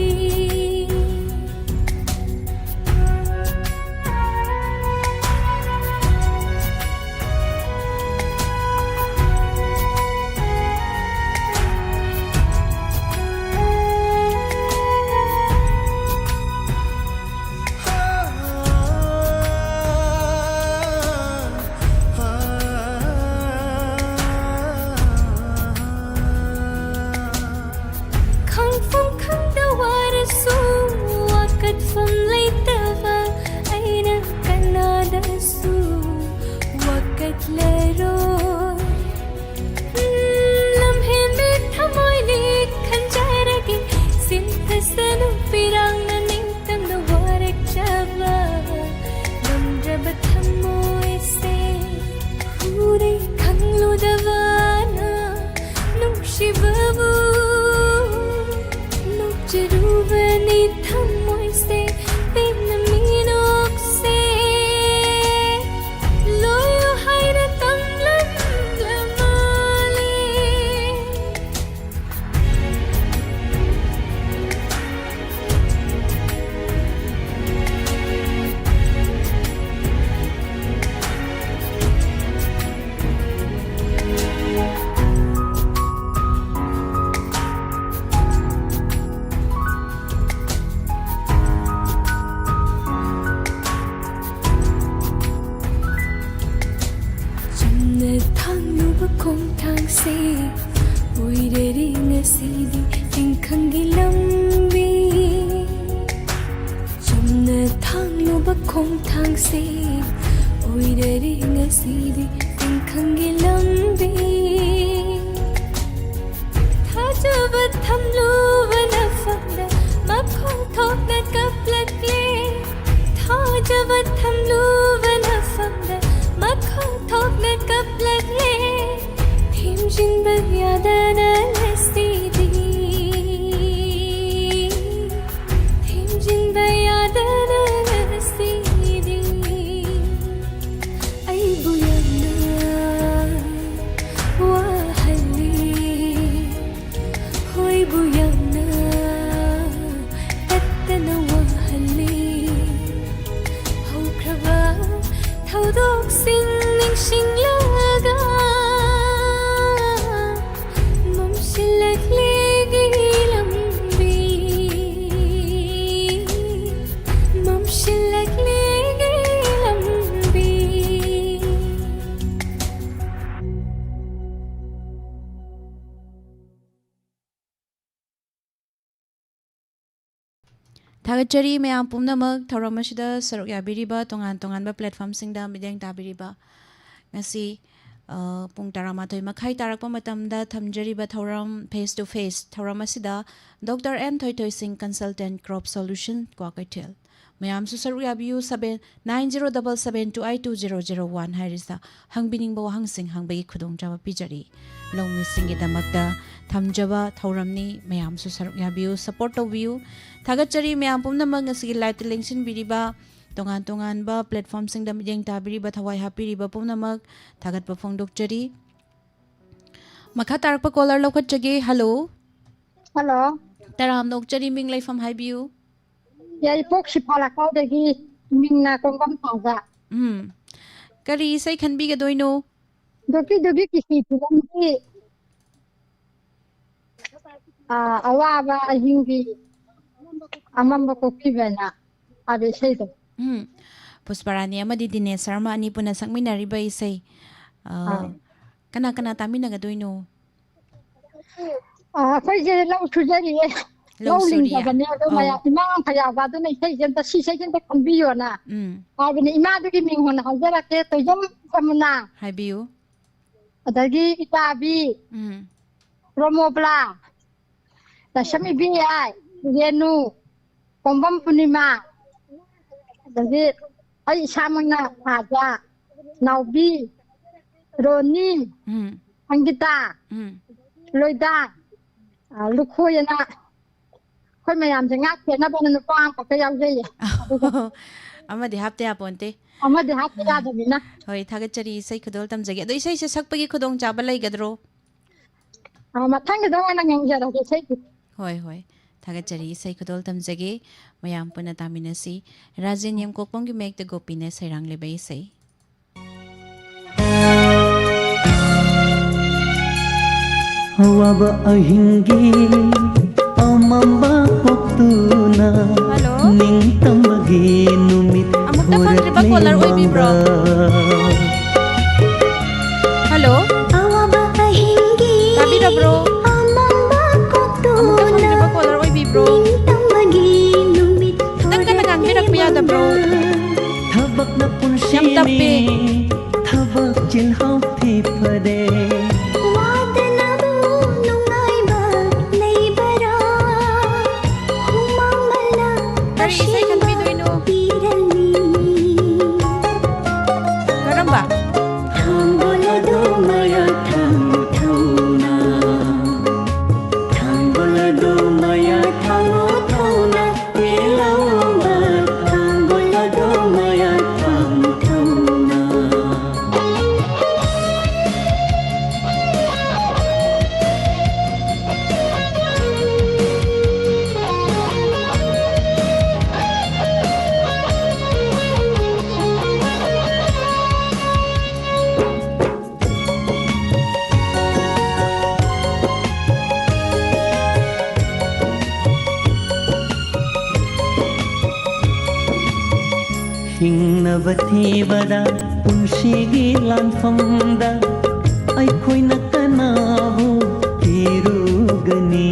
ꯈꯪꯐꯝ ꯈꯪꯗ ꯋꯥꯔꯁꯨ ꯋꯥꯀꯠꯐꯝ ꯂꯩꯇꯕ ꯑꯩꯅ ꯀꯅꯥꯗꯁꯨ ꯋꯥꯀꯠꯂꯔꯣꯏ꯫ ꯎꯝ, ꯂꯝꯍꯦꯟꯕꯤ ꯊꯃꯣꯏꯅꯤ ꯈꯟꯖꯔꯒꯦ, ꯁꯤꯟꯊꯁꯅꯨ ꯄꯤꯔꯥꯡꯅ ꯅꯤꯡꯇꯝꯅ ꯋꯥꯔꯛꯆꯕ ꯉꯝꯗ꯭ꯔꯕ ꯊꯃꯣꯏꯁꯦ꯫ ꯍꯨꯔꯦ ꯈꯪꯂꯨꯗꯕꯅ ꯅꯨꯡꯁꯤꯕꯕꯨ ꯅꯣꯛꯆꯔꯨꯕꯅꯤ ꯊꯃꯣꯏꯁꯦ ꯄꯦꯟꯅ ꯃꯤꯅꯣꯛꯁꯦ ꯂꯣꯏꯌꯨ ꯍꯥꯏꯅ ꯇꯝꯂꯝꯂ ꯃꯥꯜꯂꯦ꯫ ꯆꯝꯅ ꯊꯥꯡꯂꯨꯕ ꯈꯣꯡꯊꯥꯡꯁꯦ ꯑꯣꯏꯔꯔꯦ ꯉꯁꯤꯗꯤ ꯇꯤꯡꯈꯪꯒꯤ ꯂꯝꯕꯤ꯫ ꯆꯝꯅ ꯊꯥꯡꯂꯨꯕ ꯈꯣꯡꯊꯥꯡꯁꯤ ꯑꯣꯏꯔꯔꯦ ꯉꯁꯤꯗꯤ ꯇꯤꯡꯈꯪꯒꯤ ꯂꯝꯕꯤ꯫ ꯊꯥꯖꯕ ꯊꯝꯂꯨꯕ ꯅꯐꯝꯗ ꯃꯈꯣꯡ ꯊꯣꯛꯅ ꯀꯞꯂꯛꯂꯦ꯫ ꯊꯥꯖꯕ ꯊꯝꯂꯨꯕ ꯅꯐꯝꯗ ꯃꯈꯣꯡ ꯊꯣꯛꯅ ꯀꯞꯂꯛꯂꯦ꯫ ꯊꯦꯝꯖꯤꯟꯕ ꯌꯥꯗꯅ ꯉꯁꯤꯗꯤ ꯊꯦꯝꯖꯤꯟꯕ ꯌꯥꯗꯅ ꯉꯁꯤꯗꯤ ꯑꯩꯕꯨ ꯌꯥꯝꯅ ꯋꯥꯍꯜꯂꯤ꯫ ꯍꯣꯏꯕꯨ ꯌꯥꯝꯅ ꯇꯠꯇꯅ ꯋꯥꯍꯜꯂꯤ꯫ ꯍꯧꯈ꯭ꯔꯕ ꯊꯧꯗꯣꯛꯁꯤꯡ ꯅꯤꯡꯁꯤꯡꯂꯒ ꯃꯝꯁꯤꯜꯂꯛꯂꯦ ꯂꯝꯕꯤ꯫ ꯃꯝꯁꯤꯜꯂꯛꯂꯦ ꯂꯝꯕꯤ꯫ ꯊꯥꯒꯠꯆꯔꯤ ꯃꯌꯥꯝ ꯄꯨꯝꯅꯃꯛ ꯊꯧꯔꯝ ꯑꯁꯤꯗ ꯁꯔꯨꯛ ꯌꯥꯕꯤꯔꯤꯕ, ꯇꯣꯉꯥꯟ ꯇꯣꯉꯥꯟꯕ platformꯁꯤꯡꯗ ꯃꯤꯠꯌꯦꯡ ꯇꯥꯕꯤꯔꯤꯕ꯫ ꯉꯁꯤ, ꯑ, ꯄꯨꯡ ꯇꯔꯥꯃꯥꯊꯣꯏ ꯃꯈꯥꯏ ꯇꯥꯔꯛꯄ ꯃꯇꯝꯗ ꯊꯝꯖꯔꯤꯕ ꯊꯧꯔꯝ Face to Face ꯊꯧꯔꯝ ꯑꯁꯤꯗ Doctor N ꯊꯣꯏꯊꯣꯏꯁꯤꯡ, Consultant, Crop Solution, Kwakeithel. ꯃꯌꯥꯝꯁꯨ ꯁꯔꯨꯛ ꯌꯥꯕꯤꯌꯨ꯫ Seven nine zero double seven two eight two zero zero one ꯍꯥꯏꯔꯤꯁꯤꯗ ꯍꯪꯕꯤꯅꯤꯡꯕ ꯋꯥꯍꯪꯁꯤꯡ ꯍꯪꯕꯒꯤ ꯈꯨꯗꯣꯡꯆꯥꯕ ꯄꯤꯖꯔꯤ꯫ ꯂꯧꯃꯤꯁꯤꯡꯒꯤꯗꯃꯛꯇ ꯊꯝꯖꯕ ꯊꯧꯔꯝꯅꯤ꯫ ꯃꯌꯥꯝꯁꯨ ꯁꯔꯨꯛ ꯌꯥꯕꯤꯌꯨ, support ꯇꯧꯕꯤꯌꯨ꯫ ꯊꯥꯒꯠꯆꯔꯤ ꯃꯌꯥꯝ ꯄꯨꯝꯅꯃꯛ ꯉꯁꯤꯒꯤ liveꯇ ꯂꯦꯡꯁꯤꯟꯕꯤꯔꯤꯕ, ꯇꯣꯉꯥꯟ ꯇꯣꯉꯥꯟꯕ platformꯁꯤꯡꯗ ꯃꯤꯠꯌꯦꯡ ꯇꯥꯕꯤꯔꯤꯕ, ꯊꯋꯥꯏ ꯍꯥꯞꯄꯤꯔꯤꯕ ꯄꯨꯝꯅꯃꯛ ꯊꯥꯒꯠꯄ ꯐꯣꯡꯗꯣꯛꯆꯔꯤ꯫ ꯃꯈꯥ ꯇꯥꯔꯛꯄ caller ꯂꯧꯈꯠꯆꯒꯦ꯫ Hello꯫ Hello꯫ ꯇꯔꯥꯝꯅ ꯑꯣꯛꯆꯔꯤ, ꯃꯤꯡ ꯂꯩꯐꯝ ꯍꯥꯏꯕꯤꯌꯨ꯫ ꯌꯥꯏꯔꯤꯄꯣꯛ ꯁꯤꯐꯥ ꯂꯩꯀꯥꯏꯗꯒꯤ ꯃꯤꯡꯅ ꯀꯣꯡꯕꯝ ꯊꯥꯖ꯫ ꯎꯝ꯫ ꯀꯔꯤ ꯏꯁꯩ ꯈꯟꯕꯤꯒꯗꯣꯏꯅꯣ? ꯗꯣꯀꯤ ꯗꯣꯀꯤ ꯀꯤꯁꯤ ꯐꯤꯂꯝꯒꯤ, ꯑꯥ, ꯑꯋꯥꯕ ꯑꯍꯤꯡꯒꯤ ꯑꯃꯝꯕ ꯀꯣꯛꯄꯤꯕꯅ ꯍꯥꯏꯕ ꯏꯁꯩꯗꯣ꯫ ꯎꯝ꯫ ꯄꯨꯁꯄꯔꯥꯅꯤ ꯑꯃꯗꯤ ꯗꯤꯅꯦꯁ ꯁꯔꯃ ꯑꯅꯤ ꯄꯨꯟꯅ ꯁꯛꯃꯤꯟꯅꯔꯤꯕ ꯏꯁꯩ꯫ ꯑꯥ, ꯑꯥ꯫ ꯀꯅꯥ ꯀꯅꯥ ꯇꯥꯃꯤꯟꯅꯒꯗꯣꯏꯅꯣ? ꯑꯥ, ꯑꯩꯈꯣꯏꯁꯦ ꯂꯧ ꯁꯨꯖꯔꯤꯌꯦ꯫ ꯂꯧ ꯂꯧ ꯁꯨꯔꯤ꯫ ꯂꯤꯡꯗꯕꯅꯦ, ꯑꯗꯣ ꯑꯧ꯫ ꯃꯌꯥꯝ, ꯏꯃꯥ ꯈꯌꯥꯕ ꯑꯗꯨꯅ ꯏꯁꯩꯁꯦ ꯑꯝꯇ, ꯁꯤ ꯏꯁꯩꯁꯦ ꯑꯝꯇ ꯈꯟꯕꯤꯌꯣꯅ ꯎꯝ꯫ ꯍꯥꯏꯕꯅꯦ꯫ ꯏꯃꯥꯗꯨꯒꯤ ꯃꯤꯡ ꯍꯥꯟꯅ ꯍꯥꯏꯖꯔꯛꯀꯦ, ꯇꯣꯏꯖꯝ ꯖꯃꯨꯅꯥ, ꯍꯥꯏꯕꯤꯌꯨ꯫ ꯑꯗꯒꯤ ꯏꯇꯥꯕꯤ, ꯎꯝ꯫ ꯄ꯭ꯔꯃꯣꯕ꯭ꯂꯥ, ꯂꯥꯏꯁ꯭ꯔꯝ ꯏꯕꯦꯌꯥꯏ, ꯔꯦꯅꯨ, ꯀꯣꯡꯕꯝ ꯄꯨꯔꯅꯤꯃꯥ, ꯑꯗꯒꯤ ꯑꯩ ꯏꯁꯥꯃꯛꯅ ꯔꯥꯖꯥ, ꯅꯥꯎꯕꯤ, ꯔꯣꯅꯤ, ꯎꯝ꯫ ꯑꯪꯒꯤꯇꯥ, ꯎꯝ꯫ ꯂꯣꯏꯗꯥ, ꯑ, ꯂꯨꯈꯣꯏ ꯑꯅ ꯑꯩꯈꯣꯏ ꯃꯌꯥꯝꯁꯦ ꯉꯥꯛ ꯁꯦꯟꯅꯕꯅ ꯅꯨꯄꯥ ꯑꯃꯈꯛꯇ ꯌꯥꯎꯖꯩꯌꯦ꯫ ꯑꯗꯨꯒ ꯑꯃꯗꯤ ꯍꯥꯞꯇ ꯌꯥꯄꯣꯟꯇꯦ꯫ ꯑꯃꯗꯤ ꯍꯥꯞꯇ ꯌꯥꯗꯕꯅꯤꯅ꯫ ꯍꯣꯏ, ꯊꯥꯒꯠꯆꯔꯤ꯫ ꯏꯁꯩ ꯈꯨꯗꯣꯜ ꯇꯝꯖꯒꯦ꯫ ꯑꯗꯣ ꯏꯁꯩꯁꯦ ꯁꯛꯄꯒꯤ ꯈꯨꯗꯣꯡꯆꯥꯕ ꯂꯩꯒꯗ꯭ꯔꯣ? ꯑ, ꯃꯊꯪꯒꯤꯗ ꯑꯣꯏꯅ ꯉꯪꯖꯔꯒꯦ ꯏꯁꯩꯗꯤ꯫ ꯍꯣꯏ, ꯍꯣꯏ꯫ ꯊꯥꯒꯠꯆꯔꯤ꯫ ꯏꯁꯩ ꯈꯨꯗꯣꯜ ꯇꯝꯖꯒꯦ꯫ ꯃꯌꯥꯝ ꯄꯨꯟꯅ ꯇꯥꯃꯤꯟꯅꯁꯤ꯫ ꯔꯥꯖꯦꯟ ꯌꯦꯡꯀꯣꯛꯄꯝꯒꯤ ꯃꯌꯦꯛꯇ ꯒꯣꯄꯤꯅ ꯁꯩꯔꯥꯡꯂꯤꯕ ꯏꯁꯩ꯫ ꯑꯋꯥꯕ ꯑꯍꯤꯡꯒꯤ ꯑꯃꯝꯕ ꯄꯣꯛꯇꯨꯅ ꯍꯜꯂꯣ? ꯅꯤꯡꯇꯝꯕꯒꯤ ꯅꯨꯃꯤꯠ ꯑꯃꯨꯛꯇ ꯐꯪꯗ꯭ꯔꯤꯕ ꯊꯣꯔꯛꯂꯤ caller ꯑꯣꯏꯕꯤꯕ꯭ꯔꯣ? ꯃꯪꯗ꯫ ꯍꯜꯂꯣ? ꯑꯋꯥꯕ ꯑꯍꯤꯡꯒꯤ ꯇꯥꯕꯤꯔꯕ꯭ꯔꯣ? ꯑꯃꯝꯕ ꯄꯣꯛꯇꯨꯅ ꯑꯃꯨꯛꯇ ꯐꯪꯗ꯭ꯔꯤꯕ caller ꯑꯣꯏꯕꯤꯕ꯭ꯔꯣ? ꯅꯤꯡꯇꯝꯕꯒꯤ ꯅꯨꯃꯤꯠ ꯈꯤꯇꯪ ꯀꯟꯅ ꯊꯣꯔꯛꯂꯤ ꯉꯥꯡꯕꯤꯔꯛꯄ ꯌꯥꯗꯕ꯭ꯔꯣ? ꯃꯪꯗ꯫ ꯊꯕꯛꯅ ꯄꯨꯟꯁꯤꯅꯤ, ꯌꯥꯝ ꯇꯞꯄꯦ꯫ ꯊꯕꯛ ꯆꯤꯜꯍꯧ ꯐꯤ ꯐꯔꯦ꯫ ꯋꯥꯗꯅꯕꯨ ꯅꯨꯡꯉꯥꯏꯕ ꯂꯩꯕꯔꯥ? ꯍꯨꯃꯥꯡ ꯃꯅꯥ ꯀꯔꯤ ꯏꯁꯩ ꯑꯁꯦꯡꯕ ꯈꯟꯕꯤꯗꯣꯏꯅꯣ? ꯄꯤꯔꯅꯤ꯫ ꯀꯔꯝꯕ? ꯊꯥꯡꯒꯣꯜ ꯑꯗꯨ ꯃꯌꯥ ꯊꯪ ꯊꯧꯅ꯫ ꯊꯥꯡꯒꯣꯜ ꯑꯗꯨ ꯃꯌꯥ ꯊꯪ ꯊꯧꯅ꯫ ꯄꯦꯜꯂꯕ ꯊꯥꯡꯒꯣꯜ ꯑꯗꯨ ꯃꯌꯥ ꯊꯪ ꯊꯧꯅ꯫ ꯍꯤꯡꯅꯕ ꯊꯤꯕꯗ ꯄꯨꯟꯁꯤꯒꯤ ꯂꯥꯟꯐꯝꯗ ꯑꯩꯈꯣꯏꯅ ꯀꯅꯥꯕꯨ ꯊꯤꯔꯨꯒꯅꯤ?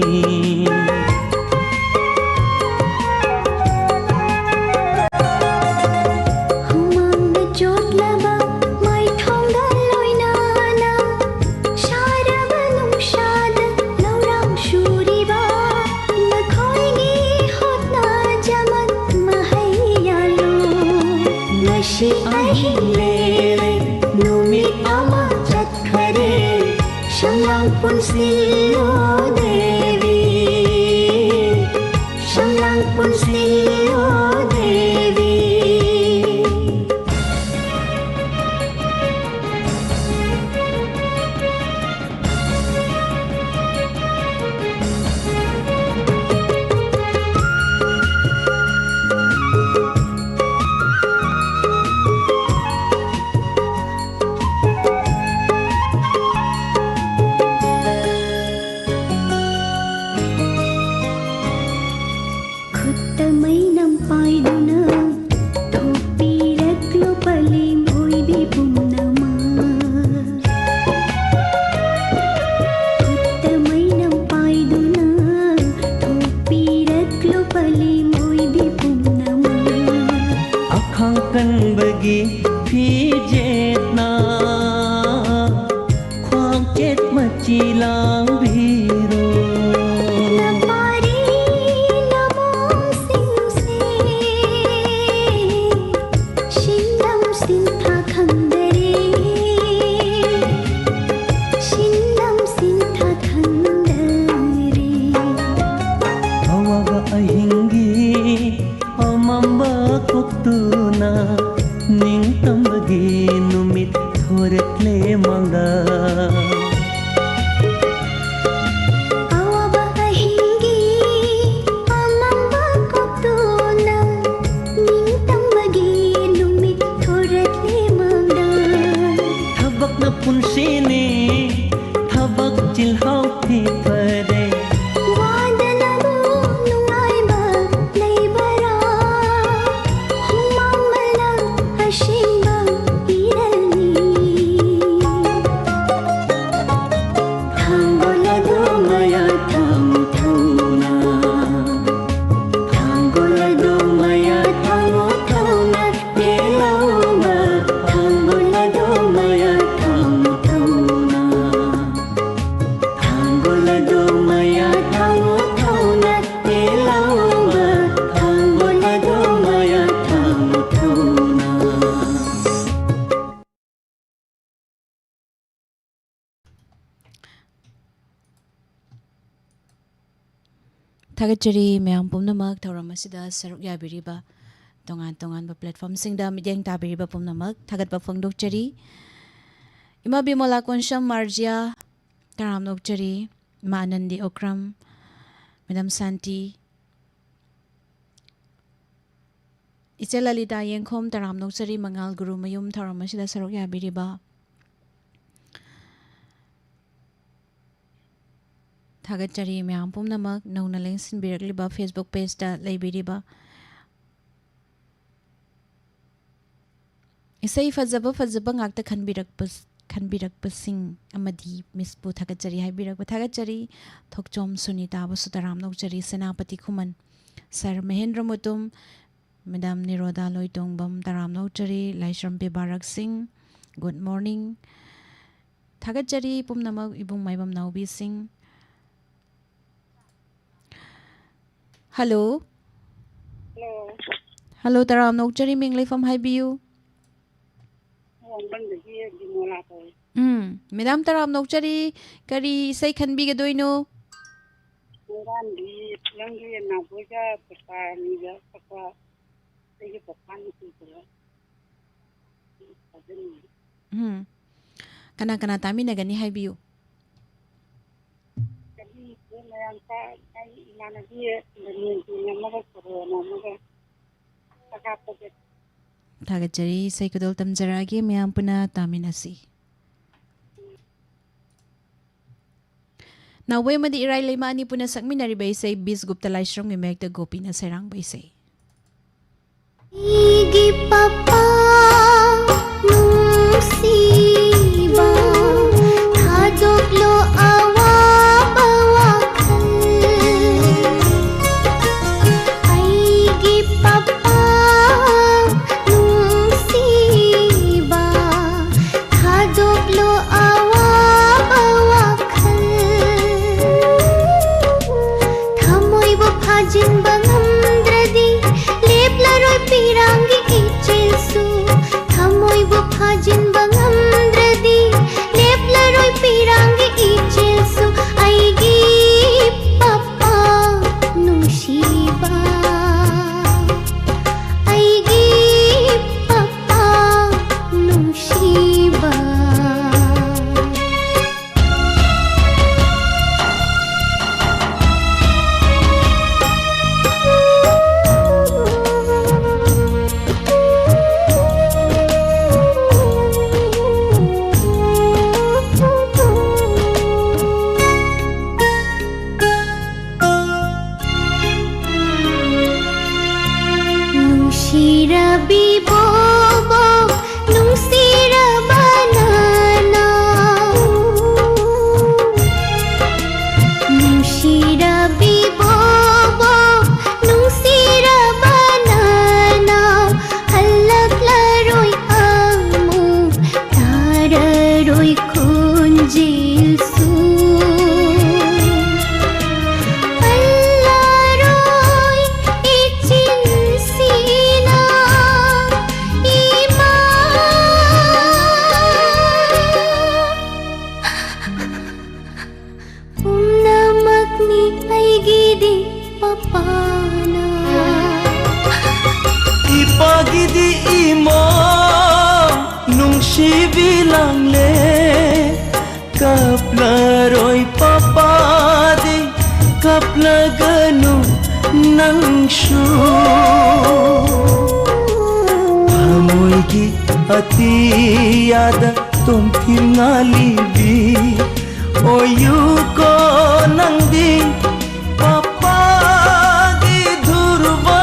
ꯑꯍꯤꯡ ꯂꯦꯛꯂꯦ, ꯅꯨꯃꯤꯠ ꯑꯃ ꯆꯠꯈꯔꯦ, ꯁꯝꯂꯥꯡ ꯄꯨꯟꯁꯤꯜꯂꯣ ꯗꯦꯕꯤ, ꯁꯝꯂꯥꯡ ꯄꯨꯟꯁꯤꯜꯂꯣ ꯗꯦꯕꯤ꯫ ꯈꯨꯠꯇ ꯃꯩꯅꯝ ꯄꯥꯏꯗꯨꯅ ꯊꯣꯛꯄꯤꯔꯛꯂꯣ ꯄꯂꯦꯝ ꯑꯣꯏꯕꯤ ꯄꯨꯝꯅꯃꯛ꯫ ꯈꯨꯠꯇ ꯃꯩꯅꯝ ꯄꯥꯏꯗꯨꯅ ꯊꯣꯛꯄꯤꯔꯛꯂꯣ ꯄꯂꯦꯝ ꯑꯣꯏꯕꯤ ꯄꯨꯝꯅꯃꯛ꯫ ꯑꯈꯥꯡ ꯀꯟꯕꯒꯤ ꯐꯤꯖꯦꯠꯅ ꯈ꯭ꯋꯥꯡꯆꯦꯠ ꯃꯆꯤ ꯂꯥꯡꯕꯤꯔꯣ꯫ ꯅꯄꯥꯔꯤ ꯅꯃꯣꯝꯁꯤꯡꯁꯦ ꯁꯤꯟꯗꯝ ꯁꯤꯟꯊꯥ ꯈꯪꯗꯔꯦ, ꯁꯤꯟꯗꯝ ꯁꯤꯟꯊꯥ ꯈꯪꯗꯔꯦ꯫ ꯑꯋꯥꯕ ꯑꯍꯤꯡꯒꯤ ꯑꯃꯝꯕ ꯀꯣꯛꯇꯨꯅ ꯅꯤꯡꯇꯝꯕꯒꯤ ꯅꯨꯃꯤꯠ ꯊꯣꯔꯛꯂꯦ ꯃꯥꯡꯗ꯫ ꯑꯋꯥꯕ ꯑꯍꯤꯡꯒꯤ ꯑꯃꯝꯕ ꯀꯣꯛꯇꯨꯅ ꯅꯤꯡꯇꯝꯕꯒꯤ ꯅꯨꯃꯤꯠ ꯊꯣꯔꯛꯂꯦ ꯃꯥꯡꯗ꯫ ꯊꯕꯛꯅ ꯄꯨꯟꯁꯤꯅꯤ, ꯊꯕꯛ ꯆꯤꯜꯍꯥꯎ ꯊꯤ ꯐꯔꯦ꯫ ꯋꯥꯗꯅꯕꯨ ꯅꯨꯡꯉꯥꯏꯕ ꯂꯩꯕꯔꯥ? ꯍꯨꯃꯥꯡ ꯃꯅꯝ ꯑꯁꯦꯡꯕ ꯏꯔꯜꯅꯤ꯫ ꯊꯥꯒꯠꯆꯔꯤ ꯃꯌꯥꯝ ꯄꯨꯝꯅꯃꯛ ꯊꯧꯔꯝ ꯑꯁꯤꯗ ꯁꯔꯨꯛ ꯌꯥꯕꯤꯔꯤꯕ, ꯇꯣꯉꯥꯟ ꯇꯣꯉꯥꯟꯕ platformꯁꯤꯡꯗ ꯃꯤꯠꯌꯦꯡ ꯇꯥꯕꯤꯔꯤꯕ ꯄꯨꯝꯅꯃꯛ ꯊꯥꯒꯠꯄ ꯐꯣꯡꯗꯣꯛꯆꯔꯤ꯫ ꯏꯃꯥ ꯕꯤꯃꯣꯂꯥ ꯀꯣꯟꯁꯝ ꯃꯥꯔꯖꯤꯌꯥ, ꯇꯔꯥꯝꯅ ꯑꯣꯛꯆꯔꯤ꯫ ꯏꯃꯥ ꯑꯅꯟꯗꯤ ꯑꯣꯀ꯭ꯔꯝ, ꯃꯦꯗꯥꯝ ꯁꯥꯟꯇꯤ, ꯏꯆꯦ ꯂꯂꯤꯇꯥ ꯌꯦꯡꯈꯣꯝ, ꯇꯔꯥꯝꯅ ꯑꯣꯛꯆꯔꯤ꯫ ꯃꯉꯥꯜ ꯒꯨꯔꯨꯃꯌꯨꯝ, ꯊꯧꯔꯝ ꯑꯁꯤꯗ ꯁꯔꯨꯛ ꯌꯥꯕꯤꯔꯤꯕ ꯊꯥꯒꯠꯆꯔꯤ꯫ ꯃꯌꯥꯝ ꯄꯨꯝꯅꯃꯛ ꯅꯧꯅ ꯂꯦꯡꯁꯤꯟꯕꯤꯔꯛꯂꯤꯕ Facebook pageꯇ ꯂꯩꯕꯤꯔꯤꯕ ꯏꯁꯩ ꯐꯖꯕ ꯐꯖꯕ ꯉꯥꯛꯇ ꯈꯟꯕꯤꯔꯛꯄ, ꯈꯟꯕꯤꯔꯛꯄꯁꯤꯡ ꯑꯃꯗꯤ ꯃꯤꯁꯄꯨ ꯊꯥꯒꯠꯆꯔꯤ ꯍꯥꯏꯕꯤꯔꯛꯄ ꯊꯥꯒꯠꯆꯔꯤ꯫ ꯊꯣꯛꯆꯣꯝ ꯁꯨꯅꯤꯇꯥꯕꯨꯁꯨ ꯇꯔꯥꯝꯅ ꯑꯣꯛꯆꯔꯤ꯫ ꯁꯦꯅꯥꯄꯇꯤ ꯈꯨꯃꯟ, ꯁꯥꯔ ꯃꯍꯦꯟꯗ꯭ꯔ ꯃꯨꯇꯨꯝ, ꯃꯦꯗꯥꯝ ꯅꯤꯔꯣꯗꯥ ꯂꯣꯏꯇꯣꯡꯕꯝ, ꯇꯔꯥꯝꯅ ꯑꯣꯛꯆꯔꯤ꯫ ꯂꯥꯏꯁ꯭ꯔꯝ ꯄꯤꯕꯥꯔꯛ ꯁꯤꯡ, good morning꯫ ꯊꯥꯒꯠꯆꯔꯤ ꯄꯨꯝꯅꯃꯛ ꯏꯕꯨꯡ ꯃꯥꯏꯕꯝ ꯅꯥꯎꯕꯤꯁꯤꯡ꯫ ꯍꯜꯂꯣ꯫ ꯍꯜꯂꯣ꯫ ꯍꯜꯂꯣ, ꯇꯔꯥꯝꯅ ꯑꯣꯛꯆꯔꯤ, ꯃꯤꯡ ꯂꯩꯐꯝ ꯍꯥꯏꯕꯤꯌꯨ꯫ ꯋꯥꯡꯕꯟꯗꯒꯤ ꯕꯤꯃꯣꯂꯥ ꯀꯧꯏ꯫ ꯎꯝ, ꯃꯦꯗꯥꯝ, ꯇꯔꯥꯝꯅ ꯑꯣꯛꯆꯔꯤ, ꯀꯔꯤ ꯏꯁꯩ ꯈꯟꯕꯤꯒꯗꯣꯏꯅꯣ? ꯃꯩꯔꯥꯟꯕꯤ ꯐꯤꯂꯝꯒꯤ ꯅꯥꯕꯣꯏꯒ ꯄꯨꯁꯄꯥ ꯑꯅꯤꯒ ꯁꯛꯄ ꯑꯩꯒꯤ ꯄꯄꯥ ꯅꯨꯄꯤ ꯄꯨꯔꯦ꯫ ꯎꯝ꯫ ꯀꯅꯥ ꯀꯅꯥ ꯇꯥꯃꯤꯟꯅꯒꯅꯤ ꯍꯥꯏꯕꯤꯌꯨ꯫ ꯀꯔꯤ ꯃꯌꯥꯝ ꯇꯥ-, ꯑꯩ ꯏꯃꯥꯟꯅꯕꯤ ꯂꯟꯖꯦꯟꯕꯤꯅ ꯑꯃꯒ ꯁꯣꯔꯣꯅ ꯑꯃꯒ ꯁꯛ ꯍꯥꯞꯄꯒꯦ꯫ ꯊꯥꯒꯠꯆꯔꯤ꯫ ꯏꯁꯩ ꯈꯨꯗꯣꯜ ꯇꯝꯖꯔꯛꯑꯒꯦ, ꯃꯌꯥꯝ ꯄꯨꯟꯅ ꯇꯥꯃꯤꯟꯅꯁꯤ꯫ ꯅꯥꯎꯕꯣꯏ ꯑꯃꯗꯤ ꯏꯔꯥꯏ ꯂꯩꯃ ꯑꯅꯤ ꯄꯨꯟꯅ ꯁꯛꯃꯤꯟꯅꯔꯤꯕ ꯏꯁꯩ ꯕꯤꯁꯒꯨꯞꯇ ꯂꯥꯏꯁ꯭ꯔꯝꯒꯤ ꯃꯥꯌꯦꯛꯇ ꯒꯣꯄꯤꯅ ꯁꯩꯔꯥꯡꯕ ꯏꯁꯩ꯫ ꯑꯩꯒꯤ ꯄꯄꯥ ꯅꯨꯡꯁꯤꯕ, ꯊꯥꯗꯣꯛꯂꯣ ꯑꯋꯥꯕ ꯋꯥꯈꯜ꯫ ꯑꯩꯒꯤ ꯄꯄꯥ ꯅꯨꯡꯁꯤꯕ, ꯊꯥꯗꯣꯛꯂꯣ ꯑꯋꯥꯕ ꯋꯥꯈꯜ꯫ ꯊꯃꯣꯏꯕꯨ ꯐꯥꯖꯤꯟꯕ ꯉꯝꯗ꯭ꯔꯗꯤ, ꯂꯦꯞꯂꯔꯣꯏ ꯄꯤꯔꯥꯡꯒꯤ ꯏꯆꯦꯜ꯫ ꯂꯦ꯫ ꯀꯞꯂꯔꯣꯏ ꯄꯄꯥꯗꯤ, ꯀꯞꯂꯒꯅꯨ ꯅꯪꯁꯨ꯫ ꯊꯃꯣꯏꯒꯤ ꯑꯇꯤꯌꯥꯗ ꯇꯣꯝꯊꯤꯜ ꯉꯥꯜꯂꯤꯕꯤ ꯑꯣꯏꯌꯨꯀꯣ ꯅꯪꯗꯤ꯫ ꯄꯄꯥꯒꯤ ꯙ꯭ꯔꯨꯕ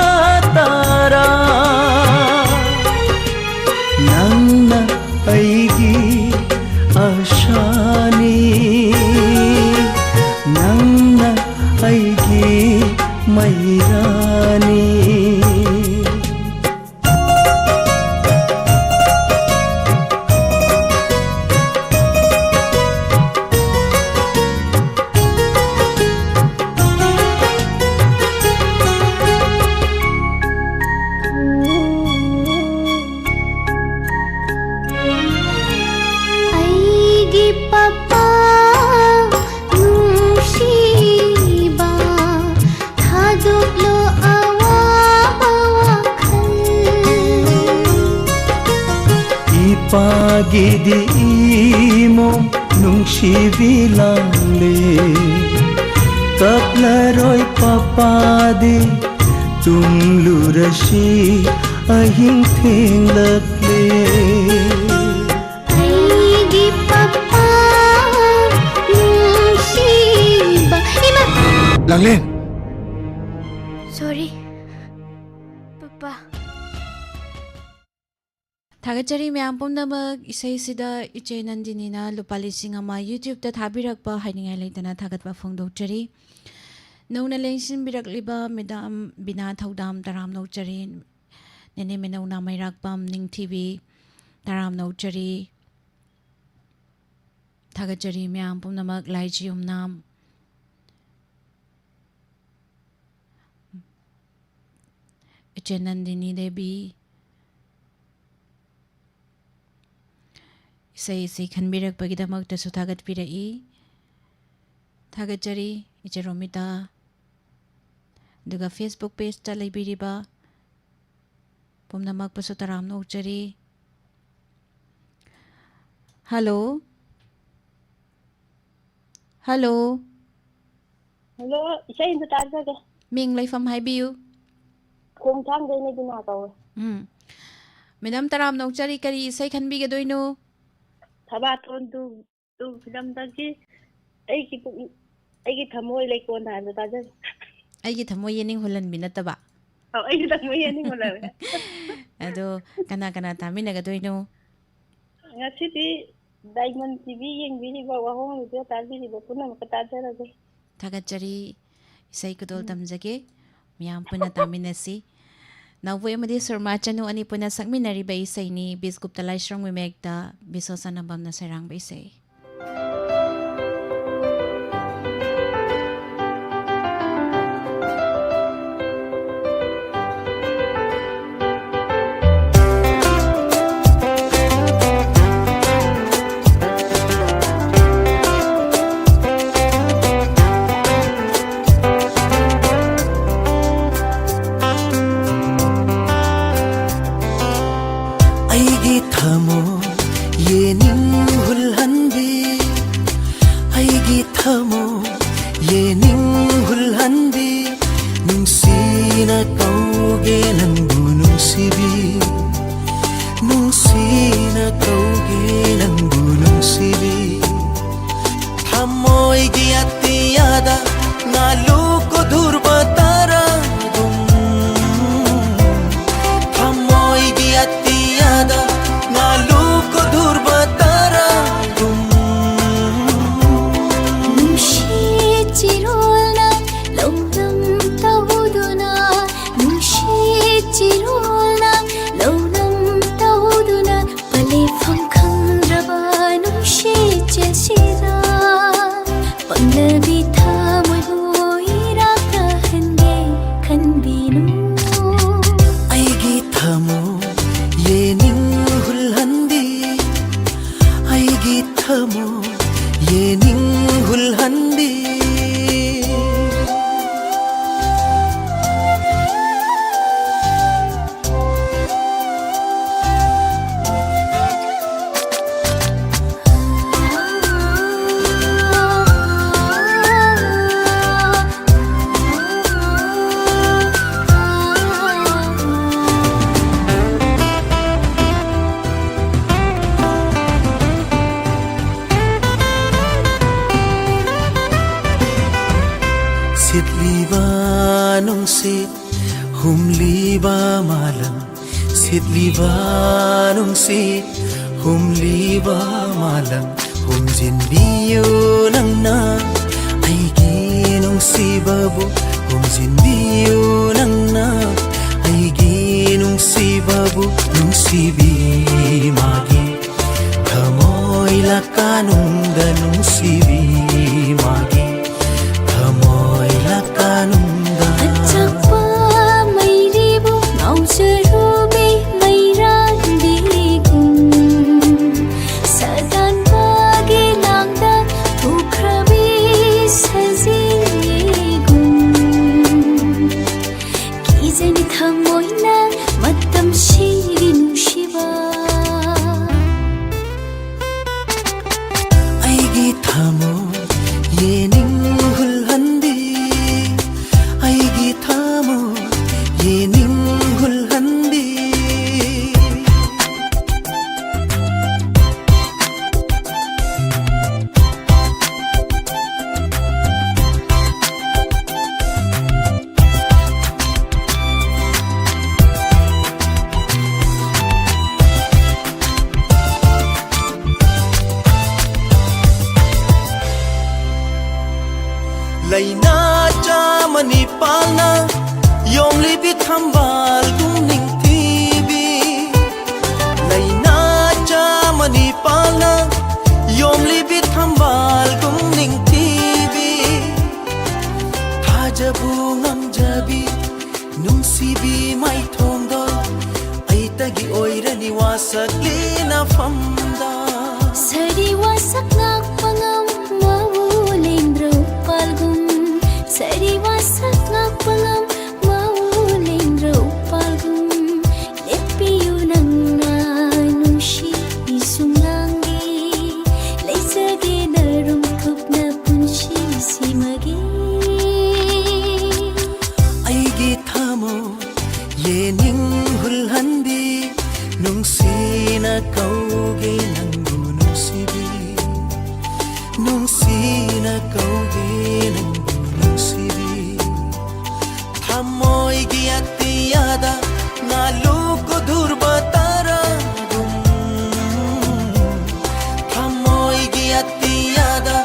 ꯇꯥꯔꯥ, ꯅꯪꯅ ꯑꯩꯒꯤ ꯑꯁꯥꯅꯤ, ꯅꯪꯅ ꯑꯩꯒꯤ ꯃꯩꯔꯥꯅꯤ꯫ ꯑꯩꯒꯤ ꯄꯄꯥ ꯅꯨꯡꯁꯤꯕ, ꯊꯥꯗꯣꯛꯂꯣ ꯑꯋꯥꯕ ꯋꯥꯈꯜ꯫ ꯏꯄꯥꯒꯤꯗꯤ ꯏꯃꯣꯝ ꯅꯨꯡꯁꯤꯕꯤ ꯂꯥꯡꯂꯦ꯫ ꯀꯞꯂꯔꯣꯏ ꯄꯄꯥꯗꯤ, ꯇꯨꯝꯂꯨꯔꯁꯤ ꯑꯍꯤꯡ ꯊꯦꯡꯂꯛꯂꯦ꯫ ꯑꯩꯒꯤ ꯄꯄꯥ ꯅꯨꯡꯁꯤꯕ꯫ ꯏꯃꯥ! ꯂꯥꯡꯂꯦꯟ! Sorry, papa. ꯊꯥꯒꯠꯆꯔꯤ ꯃꯌꯥꯝ ꯄꯨꯝꯅꯃꯛ꯫ ꯏꯁꯩꯁꯤꯗ ꯏꯆꯦ ꯅꯟꯗꯤꯅꯤꯅ ꯂꯨꯄꯥ ꯂꯤꯁꯤꯡ ꯑꯃ YouTube-ꯇ ꯊꯥꯕꯤꯔꯛꯄ ꯍꯥꯏꯅꯤꯡꯉꯥꯏ ꯂꯩꯇꯅ ꯊꯥꯒꯠꯄ ꯐꯣꯡꯗꯣꯛꯆꯔꯤ꯫ ꯅꯧꯅ ꯂꯦꯡꯁꯤꯟꯕꯤꯔꯛꯂꯤꯕ ꯃꯦꯗꯥꯝ ꯕꯤꯅꯥ ꯊꯧꯗꯥꯝ ꯇꯔꯥꯝꯅ ꯑꯣꯛꯆꯔꯤ꯫ ꯅꯦꯅꯦ ꯃꯤꯅꯧꯅ ꯃꯩꯔꯥꯛꯄꯝ ꯅꯤꯡꯊꯤꯕꯤ ꯇꯔꯥꯝꯅ ꯑꯣꯛꯆꯔꯤ꯫ ꯊꯥꯒꯠꯆꯔꯤ ꯃꯌꯥꯝ ꯄꯨꯝꯅꯃꯛ꯫ ꯂꯥꯏꯖꯤ ꯌꯨꯝꯅꯥꯝ, ꯏꯆꯦ ꯅꯟꯗꯤꯅꯤ ꯗꯦꯕꯤ, ꯏꯁꯩ ꯑꯁꯤ ꯈꯟꯕꯤꯔꯛꯄꯒꯤꯗꯃꯛꯇꯁꯨ ꯊꯥꯒꯠꯄꯤꯔꯛꯏ꯫ ꯊꯥꯒꯠꯆꯔꯤ ꯏꯆꯦ ꯔꯣꯃꯤꯇꯥ꯫ ꯑꯗꯨꯒ Facebook page-ꯇ ꯂꯩꯕꯤꯔꯤꯕ ꯄꯨꯝꯅꯃꯛꯄꯨꯁꯨ ꯇꯔꯥꯝꯅ ꯑꯣꯛꯆꯔꯤ꯫ ꯍꯜꯂꯣ꯫ ꯍꯜꯂꯣ꯫ ꯍꯜꯂꯣ, ꯏꯁꯩ ꯑꯝꯇ ꯇꯥꯖꯒꯦ꯫ ꯃꯤꯡ ꯂꯩꯐꯝ ꯍꯥꯏꯕꯤꯌꯨ꯫ ꯈꯣꯡꯊꯥꯡꯗꯩꯅ ꯕꯤꯅꯥ ꯀꯧꯋꯦ꯫ ꯎꯝ꯫ ꯃꯦꯗꯥꯝ ꯇꯔꯥꯝꯅ ꯑꯣꯛꯆꯔꯤ, ꯀꯔꯤ ꯏꯁꯩ ꯈꯟꯕꯤꯒꯗꯣꯏꯅꯣ? ꯊꯕꯥꯇꯣꯟ ꯇꯨ, ꯇꯨ ꯐꯤꯂꯝꯗꯒꯤ ꯑꯩꯒꯤ ꯄꯨꯛꯅꯤꯡ, ꯑꯩꯒꯤ ꯊꯃꯣꯏ ꯂꯩꯀꯣꯟꯗ ꯍꯥꯏꯕꯗꯣ ꯇꯥꯖꯒꯦ꯫ ꯑꯩꯒꯤ ꯊꯃꯣꯏ ꯌꯦꯅꯤꯡ ꯍꯨꯜꯍꯟꯕꯤ ꯅꯠꯇꯕ? ꯑꯧ, ꯑꯩꯒꯤ ꯊꯃꯣꯏ ꯌꯦꯅꯤꯡ ꯍꯨꯜꯍꯟꯕꯤ꯫ ꯑꯗꯣ ꯀꯅꯥ ꯀꯅꯥ ꯇꯥꯃꯤꯟꯅꯒꯗꯣꯏꯅꯣ? ꯉꯁꯤꯗꯤ ꯗꯥꯏꯃꯟ ꯇꯤꯚꯤ ꯌꯦꯡꯕꯤꯔꯤꯕ, ꯋꯥꯍꯣꯡ ꯔꯦꯗꯤꯑꯣ ꯇꯥꯕꯤꯔꯤꯕ ꯄꯨꯝꯅꯃꯛꯀ ꯇꯥꯖꯔꯒꯦ꯫ ꯊꯥꯒꯠꯆꯔꯤ꯫ ꯏꯁꯩ ꯈꯨꯗꯣꯜ ꯇꯝꯖꯒꯦ꯫ ꯃꯌꯥꯝ ꯄꯨꯟꯅ ꯇꯥꯃꯤꯟꯅꯁꯤ꯫ ꯅꯥꯎꯕꯣꯏ ꯑꯃꯗꯤ ꯁꯨꯔꯃꯥ ꯆꯅꯨ ꯑꯅꯤ ꯄꯨꯟꯅ ꯁꯛꯃꯤꯟꯅꯔꯤꯕ ꯏꯁꯩꯅꯤ, ꯕꯤꯁꯒꯨꯞꯇ ꯂꯥꯏꯁ꯭ꯔꯝꯒꯤ ꯃꯌꯦꯛꯇ ꯕꯤꯁ꯭ꯋꯁꯥꯅꯕꯝꯅ ꯁꯩꯔꯥꯡꯕ ꯏꯁꯩ꯫ ꯑꯩꯒꯤ ꯊꯃꯣꯏ ꯌꯦꯅꯤꯡ ꯍꯨꯜꯍꯟꯕꯤ, ꯑꯩꯒꯤ ꯊꯃꯣꯏ ꯌꯦꯅꯤꯡ ꯍꯨꯜꯍꯟꯕꯤ, ꯅꯨꯡꯁꯤꯅ ꯀꯧꯒꯦ ꯅꯪꯕꯨ ꯅꯨꯡꯁꯤꯕꯤ, ꯅꯨꯡꯁꯤꯅ ꯀꯧꯒꯦ ꯅꯪꯕꯨ ꯅꯨꯡꯁꯤꯕꯤ꯫ ꯊꯃꯣꯏꯒꯤ ꯑꯇꯤꯌꯥꯗ ꯉꯥꯂꯨ ꯀꯣꯗꯨꯔꯕ ꯇꯥꯔꯥꯒꯨꯝ, ꯊꯃꯣꯏꯒꯤ ꯑꯇꯤꯌꯥꯗ ꯉꯥꯂꯨ ꯀꯣꯗꯨꯔꯕ ꯇꯥꯔꯥꯒꯨꯝ꯫ ꯅꯨꯡꯁꯤ ꯆꯤꯔꯣꯜꯅ ꯂꯧꯅꯝ ꯇꯧꯗꯨꯅ, ꯅꯨꯡꯁꯤ ꯆꯤꯔꯣꯜꯅ ꯂꯧꯅꯝ ꯇꯧꯗꯨꯅ, ꯄꯂꯦꯐꯝ ꯈꯪꯗ꯭ꯔꯕ ꯅꯨꯡꯁꯤ ꯆꯦꯜꯁꯤꯗ, ꯄꯪꯂꯕꯤ ꯊꯃꯣꯏꯕꯨ ꯏꯔꯥꯛ ꯇꯥꯍꯟꯒꯦ ꯈꯟꯕꯤꯅꯨ꯫ ꯑꯩꯒꯤ ꯊꯃꯣꯏ ꯌꯦꯅꯤꯡ ꯂꯤꯕ ꯅꯨꯡꯁꯤꯠ ꯍꯨꯝꯂꯤꯕ ꯃꯥꯂꯪ ꯍꯨꯝꯖꯤꯟꯕꯤꯌꯨ ꯅꯪꯅ꯫ ꯑꯩꯒꯤ ꯅꯨꯡꯁꯤꯕꯕꯨ ꯍꯨꯝꯖꯤꯟꯕꯤꯌꯨ ꯅꯪꯅ꯫ ꯑꯩꯒꯤ ꯅꯨꯡꯁꯤꯕꯕꯨ ꯅꯨꯡꯁꯤꯕꯤ ꯃꯥꯒꯤ ꯊꯃꯣꯏ ꯂꯀꯥꯅꯨꯡꯗ ꯅꯨꯡꯁꯤꯕꯤ ꯃꯥꯒꯤ ꯊꯃꯣꯏ ꯂꯀꯥꯅꯨꯡꯗ꯫ ꯑꯆꯥꯛꯄ ꯃꯩꯔꯤꯕꯨ ꯉꯥꯎꯖꯔꯨꯕꯤ ꯃꯩꯔꯥꯟꯕꯤꯒꯨꯝ ꯁꯥꯗꯥꯟꯕꯒꯤ ꯂꯥꯡꯗ ꯊꯨꯈ꯭ꯔꯕꯤ ꯁꯖꯤꯒꯨꯝ ꯀꯤꯖꯅꯤ ꯊꯃꯣꯏꯅ ꯃꯇꯝꯁꯤꯒꯤ ꯅꯨꯡꯁꯤꯕ꯫ ꯑꯩꯒꯤ ꯊꯃꯣꯏ ꯌꯦꯅꯤꯡ ꯍꯨꯜꯍꯟꯕꯤ, ꯑꯩꯒꯤ ꯊꯃꯣꯏ ꯌꯦꯅꯤꯡ ꯍꯨꯜꯍꯟꯕꯤ꯫ ꯂꯥꯏꯅꯥ ꯆꯥꯃ ꯅꯤꯄꯥꯜꯅ ꯌꯣꯝꯂꯤꯕꯤ ꯊꯝꯕꯥꯜꯒꯨꯝ ꯅꯤꯡꯊꯤꯕꯤ, ꯂꯥꯏꯅꯥ ꯆꯥꯃ ꯅꯤꯄꯥꯜꯅ ꯌꯣꯝꯂꯤꯕꯤ ꯊꯝꯕꯥꯜꯒꯨꯝ ꯅꯤꯡꯊꯤꯕꯤ꯫ ꯊꯥꯖꯕꯨ ꯉꯝꯖꯕꯤ ꯅꯨꯡꯁꯤꯕꯤ ꯃꯥꯏꯊꯣꯡꯗꯣ ꯑꯩꯇꯒꯤ ꯑꯣꯏꯔꯅꯤ ꯋꯥꯁꯛꯂꯤ ꯅꯐꯝꯗ꯫ ꯁꯥꯔꯤ ꯋꯥꯁꯛ ꯉꯥꯛꯄ ꯉꯝ ꯃꯥꯎ ꯂꯦꯡꯗ꯭ꯔꯧ ꯄꯥꯜꯒꯨꯝ, ꯁꯥꯔꯤ ꯋꯥꯁꯛ ꯉꯥꯛꯄ ꯉꯝ ꯃꯥꯎ ꯂꯦꯡꯗ꯭ꯔꯧ ꯄꯥꯜꯒꯨꯝ꯫ ꯂꯦꯞꯄꯤꯌꯨ ꯅꯪꯅ ꯅꯨꯡꯁꯤ ꯁꯨꯝꯂꯥꯡꯒꯤ, ꯂꯩꯖꯒꯦ ꯅꯔꯨꯝ ꯊꯨꯞꯅ ꯄꯨꯟꯁꯤꯁꯤꯃꯒꯤ꯫ ꯑꯩꯒꯤ ꯊꯃꯣꯏ ꯌꯦꯅꯤꯡ ꯍꯨꯜꯍꯟꯕꯤ, ꯅꯨꯡꯁꯤꯅ ꯀꯧꯒꯦ ꯅꯪꯕꯨ ꯅꯨꯡꯁꯤꯕꯤ, ꯅꯨꯡꯁꯤꯅ ꯀꯧꯒꯦ ꯅꯪꯕꯨ ꯅꯨꯡꯁꯤꯕꯤ꯫ ꯊꯃꯣꯏꯒꯤ ꯑꯇꯤꯌꯥꯗ ꯉꯥꯂꯨ ꯀꯨꯗꯨꯔꯕ ꯇꯔꯥꯒꯨꯝ, ꯊꯃꯣꯏꯒꯤ ꯑꯇꯤꯌꯥꯗ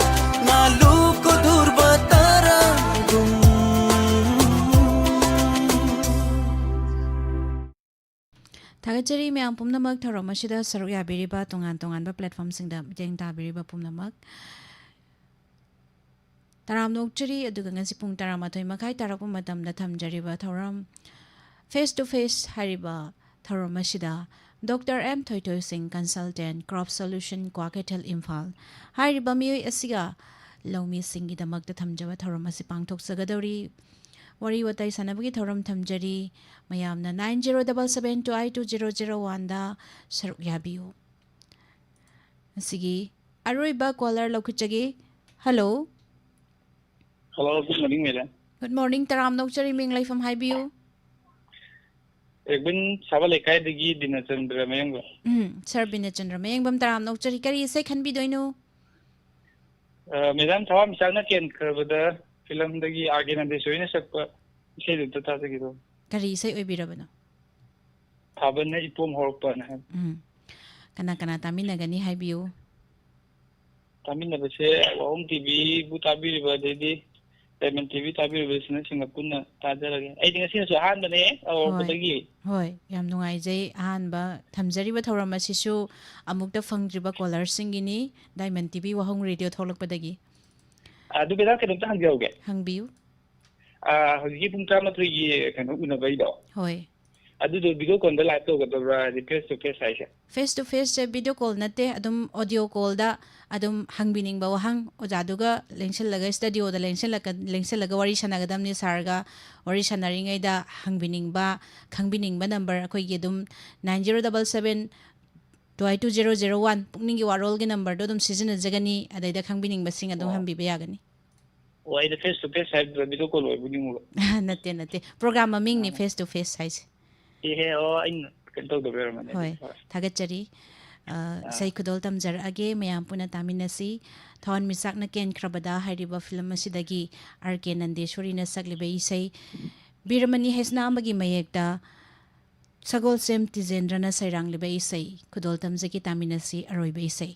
ꯉꯥꯂꯨ ꯀꯨꯗꯨꯔꯕ ꯇꯔꯥꯒꯨꯝ꯫ ꯊꯥꯒꯠꯆꯔꯤ ꯃꯌꯥꯝ ꯄꯨꯝꯅꯃꯛ ꯊꯧꯔꯝ ꯑꯁꯤꯗ ꯁꯔꯨꯛ ꯌꯥꯕꯤꯔꯤꯕ ꯇꯣꯉꯥꯟ ꯇꯣꯉꯥꯟꯕ platformꯁꯤꯡꯗ ꯃꯤꯠꯌꯦꯡ ꯇꯥꯕꯤꯔꯤꯕ ꯄꯨꯝꯅꯃꯛ꯫ ꯇꯔꯥꯝꯅ ꯑꯣꯛꯆꯔꯤ꯫ ꯑꯗꯨꯒ ꯉꯁꯤ ꯄꯨꯡ ꯇꯔꯥꯃꯥꯊꯣꯏ ꯃꯈꯥꯏ ꯇꯥꯔꯛꯄ ꯃꯇꯝꯗ ꯊꯝꯖꯔꯤꯕ ꯊꯧꯔꯝ Face to Face ꯍꯥꯏꯔꯤꯕ ꯊꯧꯔꯝ ꯑꯁꯤꯗ Doctor M ꯊꯣꯏꯊꯣꯏꯁꯤꯡ, Consultant, Crop Solution, Kwakeithel, Imphal ꯍꯥꯏꯔꯤꯕ ꯃꯤꯑꯣꯏ ꯑꯁꯤꯒ ꯂꯧꯃꯤꯁꯤꯡꯒꯤꯗꯃꯛꯇ ꯊꯝꯖꯕ ꯊꯧꯔꯝ ꯑꯁꯤ ꯄꯥꯡꯊꯣꯛꯆꯒꯗꯧꯔꯤ꯫ ꯋꯥꯔꯤ ꯋꯥꯇꯥꯏ ꯁꯥꯟꯅꯕꯒꯤ ꯊꯧꯔꯝ ꯊꯝꯖꯔꯤ꯫ ꯃꯌꯥꯝꯅ nine zero double seven two eight two zero zero oneꯗ ꯁꯔꯨꯛ ꯌꯥꯕꯤꯌꯨ꯫ ꯉꯁꯤꯒꯤ ꯑꯔꯣꯏꯕ caller ꯂꯧꯈꯠꯆꯒꯦ꯫ Hello꯫ Hello, good morning, madam. Good morning, ꯇꯔꯥꯝꯅ ꯑꯣꯛꯆꯔꯤ, ꯃꯤꯡ ꯂꯩꯐꯝ ꯍꯥꯏꯕꯤꯌꯨ꯫ ꯔꯦꯡꯕꯟ ꯁꯥꯕ ꯂꯩꯀꯥꯏꯗꯒꯤ ꯗꯤꯅꯆꯟꯗ꯭ꯔ ꯃꯌꯦꯡꯕ꯫ ꯎꯝ, sir ꯕꯤꯅꯆꯟꯗ꯭ꯔ ꯃꯌꯦꯡꯕꯝ, ꯇꯔꯥꯝꯅ ꯑꯣꯛꯆꯔꯤ꯫ ꯀꯔꯤ ꯏꯁꯩ ꯈꯟꯕꯤꯗꯣꯏꯅꯣ? ꯑ, madam, ꯊꯋꯥꯟꯃꯤꯆꯥꯛꯅ ꯀꯦꯟꯈ꯭ꯔꯕꯗ ꯐꯤꯂꯝꯗꯒꯤ ꯑꯥꯔ ꯀꯦ ꯅꯟꯗꯦꯁꯣꯔꯤꯅ ꯁꯛꯄ ꯏꯁꯩꯗꯨ ꯑꯝꯇ ꯇꯥꯖꯒꯦ ꯇꯧꯕ꯫ ꯀꯔꯤ ꯏꯁꯩ ꯑꯣꯏꯕꯤꯔꯕꯅꯣ? ꯊꯥꯕꯜꯅ ꯏꯄꯣꯝ ꯍꯧꯔꯛꯄꯅ ꯍꯥꯏꯕ꯫ ꯎꯝ꯫ ꯀꯅꯥ ꯀꯅꯥ ꯇꯥꯃꯤꯟꯅꯒꯅꯤ ꯍꯥꯏꯕꯤꯌꯨ꯫ ꯇꯥꯃꯤꯟꯅꯕꯁꯦ ꯋꯥꯍꯣꯡ ꯇꯤꯚꯤꯕꯨ ꯇꯥꯕꯤꯔꯤꯕ, ꯑꯗꯩꯗꯤ ꯗꯥꯏꯃꯟ ꯇꯤꯚꯤ ꯇꯥꯕꯤꯔꯤꯕꯁꯤꯡꯅ ꯄꯨꯟꯅ ꯇꯥꯖꯔꯒꯦ꯫ ꯑꯩꯗꯤ ꯉꯁꯤꯅꯁꯨ ꯑꯍꯥꯟꯕꯅꯦ ꯍꯣꯏ꯫ ꯍꯧꯔꯛꯄꯗꯒꯤ꯫ ꯍꯣꯏ, ꯌꯥꯝ ꯅꯨꯡꯉꯥꯏꯖꯩ꯫ ꯑꯍꯥꯟꯕ ꯊꯝꯖꯔꯤꯕ ꯊꯧꯔꯝ ꯑꯁꯤꯁꯨ ꯑꯃꯨꯛꯇ ꯐꯪꯗ꯭ꯔꯤꯕ callerꯁꯤꯡꯒꯤꯅꯤ, ꯗꯥꯏꯃꯟ ꯇꯤꯚꯤ ꯋꯥꯍꯣꯡ ꯔꯦꯗꯤꯑꯣ ꯊꯣꯛꯂꯛꯄꯗꯒꯤ꯫ ꯑꯗꯨ ꯃꯦꯗꯥꯝ, ꯀꯩꯅꯣꯝꯇ ꯍꯪꯖꯍꯧꯒꯦ꯫ ꯍꯪꯕꯤꯌꯨ꯫ ꯑ, ꯍꯧꯖꯤꯛꯀꯤ ꯄꯨꯡ ꯇꯔꯥꯃꯥꯊꯣꯏꯒꯤ ꯀꯩꯅꯣ ꯎꯅꯕꯩꯗꯣ? ꯍꯣꯏ꯫ ꯑꯗꯨꯗꯣ video callꯗ live ꯇꯧꯒꯗꯕ꯭ꯔꯥ, ꯍꯥꯏꯗꯤ face to face ꯍꯥꯏꯁꯦ? Face to faceꯁꯦ video call ꯅꯠꯇꯦ, ꯑꯗꯨꯝ audio callꯗ ꯑꯗꯨꯝ ꯍꯪꯕꯤꯅꯤꯡꯕ ꯋꯥꯍꯪ ꯑꯣꯖꯥꯗꯨꯒ ꯂꯦꯡꯁꯤꯜꯂꯒ, studioꯗ ꯂꯦꯡꯁꯤꯜꯂꯛꯀ-, ꯂꯦꯡꯁꯤꯜꯂꯒ ꯋꯥꯔꯤ ꯁꯥꯟꯅꯒꯗꯕꯅꯤ꯫ Sirꯒ ꯋꯥꯔꯤ ꯁꯥꯟꯅꯔꯤꯉꯩꯗ ꯍꯪꯕꯤꯅꯤꯡꯕ, ꯈꯪꯕꯤꯅꯤꯡꯕ number ꯑꯩꯈꯣꯏꯒꯤ ꯑꯗꯨꯝ nine zero double seven two eight two zero zero one, ꯄꯨꯛꯅꯤꯡꯒꯤ ꯋꯥꯔꯣꯜꯒꯤ numberꯗꯣ ꯑꯗꯨꯝ ꯁꯤꯖꯤꯟꯅꯖꯒꯅꯤ꯫ ꯑꯗꯩꯗ ꯈꯪꯕꯤꯅꯤꯡꯕꯁꯤꯡ ꯑꯗꯨꯝ ꯑꯣ꯫ ꯍꯪꯕꯤꯕ ꯌꯥꯒꯅꯤ꯫ ꯑꯣ, ꯑꯩꯗꯤ face to face ꯍꯥꯏꯕꯗꯨꯗ video call ꯑꯣꯏꯕꯣꯏ ꯅꯤꯡꯉꯨꯕ꯫ ꯅꯠꯇꯦ, ꯅꯠꯇꯦ꯫ Program ꯃꯃꯤꯡꯅꯤ ah. Face to face ꯍꯥꯏꯁꯦ꯫ ꯑꯦꯍꯦ, ꯑꯣ, ꯑꯩꯅ ꯀꯩꯅꯣ ꯇꯧꯗꯕ ꯑꯣꯏꯔꯝꯃꯅꯤ ꯍꯣꯏ, ꯑꯗꯨꯗꯤ꯫ ꯍꯣꯏ꯫ ꯊꯥꯒꯠꯆꯔꯤ꯫ ꯑ, ꯑꯥ꯫ ꯏꯁꯩ ꯈꯨꯗꯣꯜ ꯇꯝꯖꯔꯛꯑꯒꯦ, ꯃꯌꯥꯝ ꯄꯨꯟꯅ ꯇꯥꯃꯤꯟꯅꯁꯤ꯫ ꯊꯋꯥꯟꯃꯤꯆꯥꯛꯅ ꯀꯦꯟꯈ꯭ꯔꯕꯗ ꯍꯥꯏꯔꯤꯕ ꯐꯤꯂꯝ ꯑꯁꯤꯗꯒꯤ ꯑꯥꯔ ꯀꯦ ꯅꯟꯗꯦꯁꯣꯔꯤꯅ ꯁꯛꯂꯤꯕ ꯏꯁꯩ ꯕꯤꯔꯃꯅꯤ ꯍꯩꯁꯅꯥꯝꯕꯒꯤ ꯃꯌꯦꯛꯇ ꯁꯒꯣꯜꯁꯦꯝ ꯇꯤꯖꯦꯟꯗ꯭ꯔꯅ ꯁꯩꯔꯥꯡꯂꯤꯕ ꯏꯁꯩ ꯈꯨꯗꯣꯜ ꯇꯝꯖꯒꯦ, ꯇꯥꯃꯤꯟꯅꯁꯤ ꯑꯔꯣꯏꯕ ꯏꯁꯩ꯫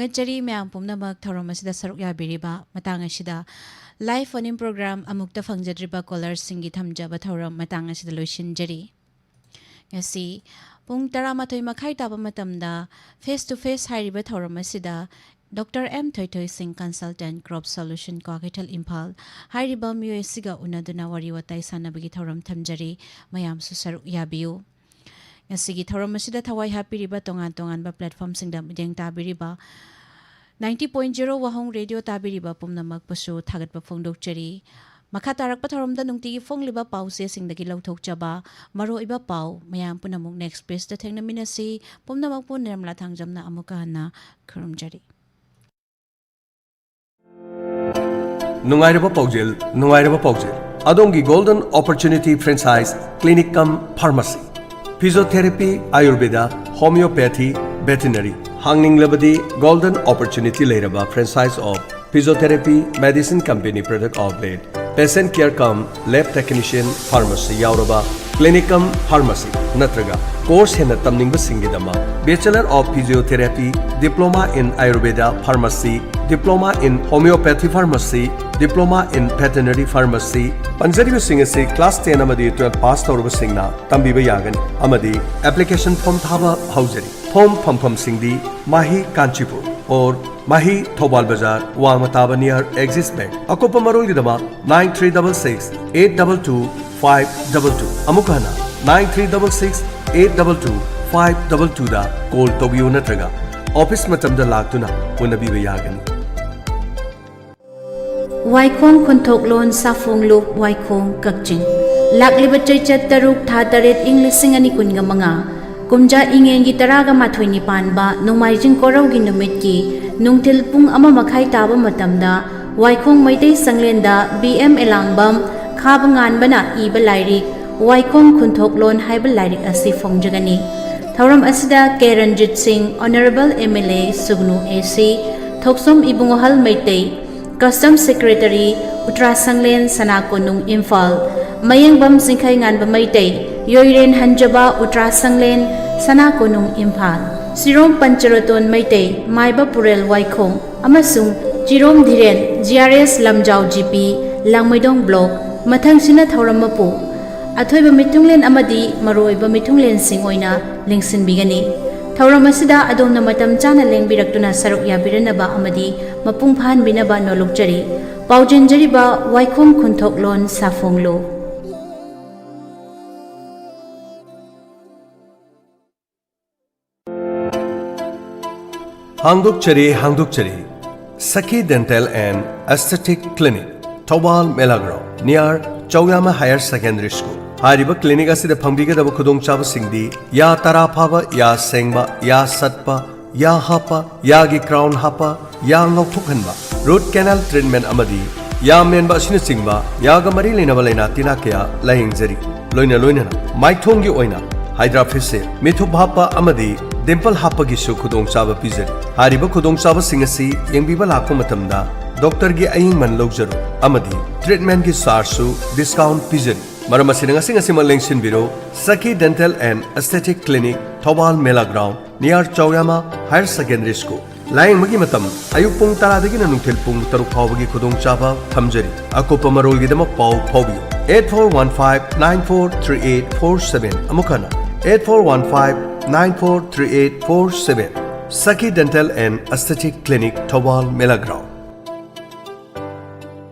ꯊꯥꯒꯠꯆꯔꯤ ꯃꯌꯥꯝ ꯄꯨꯝꯅꯃꯛ ꯊꯧꯔꯝ ꯑꯁꯤꯗ ꯁꯔꯨꯛ ꯌꯥꯕꯤꯔꯤꯕ ꯃꯇꯥꯡ ꯑꯁꯤꯗ꯫ Live phone-in program ꯑꯃꯨꯛꯇ ꯐꯪꯖꯗ꯭ꯔꯤꯕ callers-ꯁꯤꯡꯒꯤ ꯊꯝꯖꯕ ꯊꯧꯔꯝ ꯃꯇꯥꯡ ꯑꯁꯤꯗ ꯂꯣꯏꯁꯤꯟꯖꯔꯤ꯫ ꯉꯁꯤ ꯄꯨꯡ ꯇꯔꯥꯃꯥꯊꯣꯏ ꯃꯈꯥꯏ ꯇꯥꯕ ꯃꯇꯝꯗ Face to Face ꯍꯥꯏꯔꯤꯕ ꯊꯧꯔꯝ ꯑꯁꯤꯗ Doctor M ꯊꯣꯏꯊꯣꯏ ꯁꯤꯡ, Consultant, Crop Solution, Kwakeithel, Imphal ꯍꯥꯏꯔꯤꯕ ꯃꯤꯑꯣꯏ ꯑꯁꯤꯒ ꯎꯅꯗꯨꯅ ꯋꯥꯔꯤ ꯋꯥꯇꯥꯏ ꯁꯥꯟꯅꯕꯒꯤ ꯊꯧꯔꯝ ꯊꯝꯖꯔꯤ꯫ ꯃꯌꯥꯝꯁꯨ ꯁꯔꯨꯛ ꯌꯥꯕꯤꯌꯨ꯫ ꯉꯁꯤꯒꯤ ꯊꯧꯔꯝ ꯑꯁꯤꯗ ꯊꯋꯥꯏ ꯍꯥꯞꯄꯤꯔꯤꯕ ꯇꯣꯉꯥꯟ ꯇꯣꯉꯥꯟꯕ platform-ꯁꯤꯡꯗ ꯃꯤꯠꯌꯦꯡ ꯇꯥꯕꯤꯔꯤꯕ ninety point zero ꯋꯥꯍꯣꯡ ꯔꯦꯗꯤꯑꯣ ꯇꯥꯕꯤꯔꯤꯕ ꯄꯨꯝꯅꯃꯛꯄꯨꯁꯨ ꯊꯥꯒꯠꯄ ꯐꯣꯡꯗꯣꯛꯆꯔꯤ꯫ ꯃꯈꯥ ꯇꯥꯔꯛꯄ ꯊꯧꯔꯝꯗ ꯅꯨꯡꯇꯤꯒꯤ ꯐꯣꯡꯂꯤꯕ ꯄꯥꯎꯆꯦꯁꯤꯡꯗꯒꯤ ꯂꯧꯊꯣꯛꯆꯕ ꯃꯔꯨꯑꯣꯏꯕ ꯄꯥꯎ ꯃꯌꯥꯝ ꯄꯨꯝꯅꯃꯛ Next Page-ꯇ ꯊꯦꯡꯅꯃꯤꯟꯅꯁꯤ꯫ ꯄꯨꯝꯅꯃꯛꯄꯨ ꯅꯤꯔꯃꯂꯥ ꯊꯥꯡꯖꯝꯅ ꯑꯃꯨꯛꯀ ꯍꯟꯅ ꯈꯨꯔꯨꯝꯖꯔꯤ꯫ ꯅꯨꯡꯉꯥꯏꯔꯕ ꯄꯥꯎꯖꯦꯜ, ꯅꯨꯡꯉꯥꯏꯔꯕ ꯄꯥꯎꯖꯦꯜ꯫ ꯑꯗꯣꯝꯒꯤ Golden Opportunity Franchise Clinic cum Pharmacy, Physiotherapy, Ayurveda, Homeopathy, Veterinary ꯍꯥꯡꯅꯤꯡꯂꯕꯗꯤ Golden Opportunity ꯂꯩꯔꯕ franchise of Physiotherapy Medicine Company product outlet, Patient Care cum Lab Technician Pharmacy ꯌꯥꯎꯔꯕ Clinic cum Pharmacy ꯅꯠꯇ꯭ꯔꯒ course ꯍꯦꯟꯅ ꯇꯝꯅꯤꯡꯕꯁꯤꯡꯒꯤꯗꯃꯛ Bachelor of Physiotherapy, Diploma in Ayurveda Pharmacy, Diploma in Homeopathy Pharmacy, Diploma in Veterinary Pharmacy ꯄꯟꯖꯔꯤꯕꯁꯤꯡ ꯑꯁꯤ class ten ꯑꯃꯗꯤ twelve pass ꯇꯧꯔꯕꯁꯤꯡꯅ ꯇꯝꯕꯤꯕ ꯌꯥꯒꯅꯤ ꯑꯃꯗꯤ application form ꯊꯥꯕ ꯍꯧꯖꯔꯤ꯫ Form ꯐꯪꯐꯝꯁꯤꯡꯗꯤ ꯃꯥꯍꯤ Kanchipur or ꯃꯥꯍꯤ Thoubal ꯕꯖꯥꯔ, ꯋꯥꯡꯃ ꯇꯥꯕ near Axis Bank꯫ ꯑꯀꯨꯞꯄ ꯃꯔꯣꯜꯒꯤꯗꯃꯛ nine three double six eight double two five double two, ꯑꯃꯨꯛ ꯍꯟꯅ nine three double six eight double two five double twoꯗ call ꯇꯧꯕꯤꯌꯨ ꯅꯠꯇ꯭ꯔꯒ office ꯃꯇꯝꯗ ꯂꯥꯛꯇꯨꯅ ꯎꯅꯕꯤꯕ ꯌꯥꯒꯅꯤ꯫ ꯋꯥꯏꯈꯣꯡ ꯈꯨꯟꯊꯣꯛꯂꯣꯟ ꯁꯥꯐꯣꯡꯂꯨꯞ ꯋꯥꯏꯈꯣꯡ ꯀꯛꯆꯤꯡ꯫ ꯂꯥꯛꯂꯤꯕ ꯆꯩꯆꯠ ꯇꯔꯨꯛ ꯊꯥ ꯇꯔꯦꯠ ꯏꯪ ꯂꯤꯁꯤꯡ ꯑꯅꯤ ꯀꯨꯟꯒ ꯃꯉꯥ, ꯀꯨꯝꯖꯥ ꯏꯉꯦꯟꯒꯤ ꯇꯔꯥꯒ ꯃꯥꯊꯣꯏꯅꯤ ꯄꯥꯟꯕ ꯅꯣꯡꯃꯥꯏꯖꯤꯡ ꯀꯣꯔꯧꯒꯤ ꯅꯨꯃꯤꯠꯀꯤ ꯅꯨꯡꯊꯤꯜ ꯄꯨꯡ ꯑꯃ ꯃꯈꯥꯏ ꯇꯥꯕ ꯃꯇꯝꯗ ꯋꯥꯏꯈꯣꯡ ꯃꯩꯇꯩ ꯆꯪꯂꯦꯟꯗ ꯕꯤ ꯑꯦꯝ ꯑꯦꯂꯥꯡꯕꯝ ꯈꯥꯕ ꯉꯥꯟꯕꯅ ꯏꯕ ꯂꯥꯏꯔꯤꯛ ꯋꯥꯏꯈꯣꯡ ꯈꯨꯟꯊꯣꯛꯂꯣꯟ ꯍꯥꯏꯕ ꯂꯥꯏꯔꯤꯛ ꯑꯁꯤ ꯐꯣꯡꯖꯒꯅꯤ꯫ ꯊꯧꯔꯝ ꯑꯁꯤꯗ ꯀꯦ ꯔꯟꯖꯤꯠ ꯁꯤꯡ, Honourable M L A ꯁꯨꯒꯅꯨ A C, Thokchom ꯏꯕꯨꯡꯉꯣꯍꯜ Meitei, Custom Secretary, ꯎꯇ꯭ꯔꯥ ꯁꯪꯂꯦꯟ, ꯁꯅꯥ ꯀꯣꯅꯨꯡ, ꯏꯝꯐꯥꯜ, ꯃꯌꯦꯡꯕꯝ ꯆꯤꯡꯈꯩ ꯉꯥꯟꯕ ꯃꯩꯇꯩ, ꯌꯣꯏꯔꯦꯟ ꯍꯟꯖꯕ ꯎꯇ꯭ꯔꯥ ꯁꯪꯂꯦꯟ, ꯁꯅꯥ ꯀꯣꯅꯨꯡ ꯏꯝꯐꯥꯜ꯫ ꯁꯤꯔꯣꯝ ꯄꯟꯆꯔꯇꯣꯟ ꯃꯩꯇꯩ, ꯃꯥꯏꯕ ꯄꯨꯔꯦꯜ ꯋꯥꯏꯈꯣꯡ, ꯑꯃꯁꯨꯡ ꯆꯤꯔꯣꯝ ꯙꯤꯔꯦꯟ, ꯖꯤ ꯑꯥꯔ ꯑꯦꯁ ꯂꯝꯖꯥꯎ ꯖꯤ ꯄꯤ, ꯂꯥꯡꯃꯩꯗꯣꯡ ꯕ꯭ꯂꯣꯛ꯫ ꯃꯊꯪꯁꯤꯅ ꯊꯧꯔꯝ ꯃꯄꯨ, ꯑꯊꯣꯏꯕ ꯃꯤꯊꯨꯡꯂꯦꯟ ꯑꯃꯗꯤ ꯃꯔꯨꯑꯣꯏꯕ ꯃꯤꯊꯨꯡꯂꯦꯟꯁꯤꯡ ꯑꯣꯏꯅ ꯂꯦꯡꯁꯤꯟꯕꯤꯒꯅꯤ꯫ ꯊꯧꯔꯝ ꯑꯁꯤꯗ ꯑꯗꯣꯝꯅ ꯃꯇꯝ ꯆꯥꯅ ꯂꯦꯡꯕꯤꯔꯛꯇꯨꯅ ꯁꯔꯨꯛ ꯌꯥꯕꯤꯔꯅꯕ ꯑꯃꯗꯤ ꯃꯄꯨꯡ ꯐꯥꯍꯟꯕꯤꯅꯕ ꯅꯣꯜꯂꯨꯛꯆꯔꯤ꯫ ꯄꯥꯎꯖꯦꯟꯖꯔꯤꯕ ꯋꯥꯏꯈꯣꯡ ꯈꯨꯟꯊꯣꯛꯂꯣꯟ ꯁꯥꯐꯣꯡꯂꯨ꯫ ꯍꯥꯡꯗꯣꯛꯆꯔꯤ, ꯍꯥꯡꯗꯣꯛꯆꯔꯤ꯫ Sakhi Dental and Aesthetic Clinic, Thoubal ꯃꯦꯂꯥ ground, near ꯆꯧꯌꯥꯃ Higher Secondary School꯫ ꯍꯥꯏꯔꯤꯕ clinic ꯑꯁꯤꯗ ꯐꯪꯕꯤꯒꯗꯕ ꯈꯨꯗꯣꯡꯆꯥꯕꯁꯤꯡꯗꯤ ꯌꯥ ꯇꯔꯥ ꯐꯥꯕ, ꯌꯥ ꯁꯦꯡꯕ, ꯌꯥ ꯁꯠꯄ, ꯌꯥ ꯍꯥꯞꯄ, ꯌꯥꯒꯤ crown ꯍꯥꯞꯄ, ꯌꯥ ꯉꯧꯊꯣꯛꯍꯟꯕ, root canal treatment ꯑꯃꯗꯤ ꯌꯥ ꯃꯦꯟꯕ ꯑꯁꯤꯅꯆꯤꯡꯕ ꯌꯥꯒ ꯃꯔꯤ ꯂꯩꯅꯕ ꯂꯥꯏꯅꯥ ꯇꯤꯟꯅꯥ ꯀꯌꯥ ꯂꯥꯌꯦꯡꯖꯔꯤ꯫ ꯂꯣꯏꯅ ꯂꯣꯏꯅꯅ ꯃꯥꯏꯊꯣꯡꯒꯤ ꯑꯣꯏꯅ Hydra facial, ꯃꯤꯊꯨꯞ ꯍꯥꯞꯄ ꯑꯃꯗꯤ dimple ꯍꯥꯞꯄꯒꯤꯁꯨ ꯈꯨꯗꯣꯡꯆꯥꯕ ꯄꯤꯖꯔꯤ꯫ ꯍꯥꯏꯔꯤꯕ ꯈꯨꯗꯣꯡꯆꯥꯕꯁꯤꯡ ꯑꯁꯤ ꯌꯦꯡꯕꯤꯕ ꯂꯥꯛꯄ ꯃꯇꯝꯗ doctorꯒꯤ ꯑꯌꯦꯡꯃꯟ ꯂꯧꯖꯔꯣꯏ ꯑꯃꯗꯤ treatmentꯒꯤ chargeꯁꯨ discount ꯄꯤꯖꯔꯤ꯫ ꯃꯔꯝ ꯑꯁꯤꯅ ꯉꯁꯤ ꯉꯁꯤꯃꯛ ꯂꯦꯡꯁꯤꯟꯕꯤꯔꯣ, Sakhi Dental and Aesthetic Clinic, Thoubal ꯃꯦꯂꯥ ground, near ꯆꯧꯌꯥꯃ Higher Secondary School꯫ ꯂꯥꯌꯦꯡꯕꯒꯤ ꯃꯇꯝ ꯑꯌꯨꯛ ꯄꯨꯡ ꯇꯔꯥꯗꯒꯤꯅ ꯅꯨꯡꯊꯤꯜ ꯄꯨꯡ ꯇꯔꯨꯛ ꯐꯥꯎꯕꯒꯤ ꯈꯨꯗꯣꯡꯆꯥꯕ ꯊꯝꯖꯔꯤ꯫ ꯑꯀꯨꯞꯄ ꯃꯔꯣꯜꯒꯤꯗꯃꯛ ꯄꯥꯎ ꯐꯥꯎꯕꯤꯌꯨ eight four one five nine four three eight four seven, ꯑꯃꯨꯛ ꯍꯟꯅ eight four one five nine four three eight four seven꯫ Sakhi Dental and Aesthetic Clinic, Thoubal ꯃꯦꯂꯥ ꯒ꯭ꯔꯥꯎꯟ꯫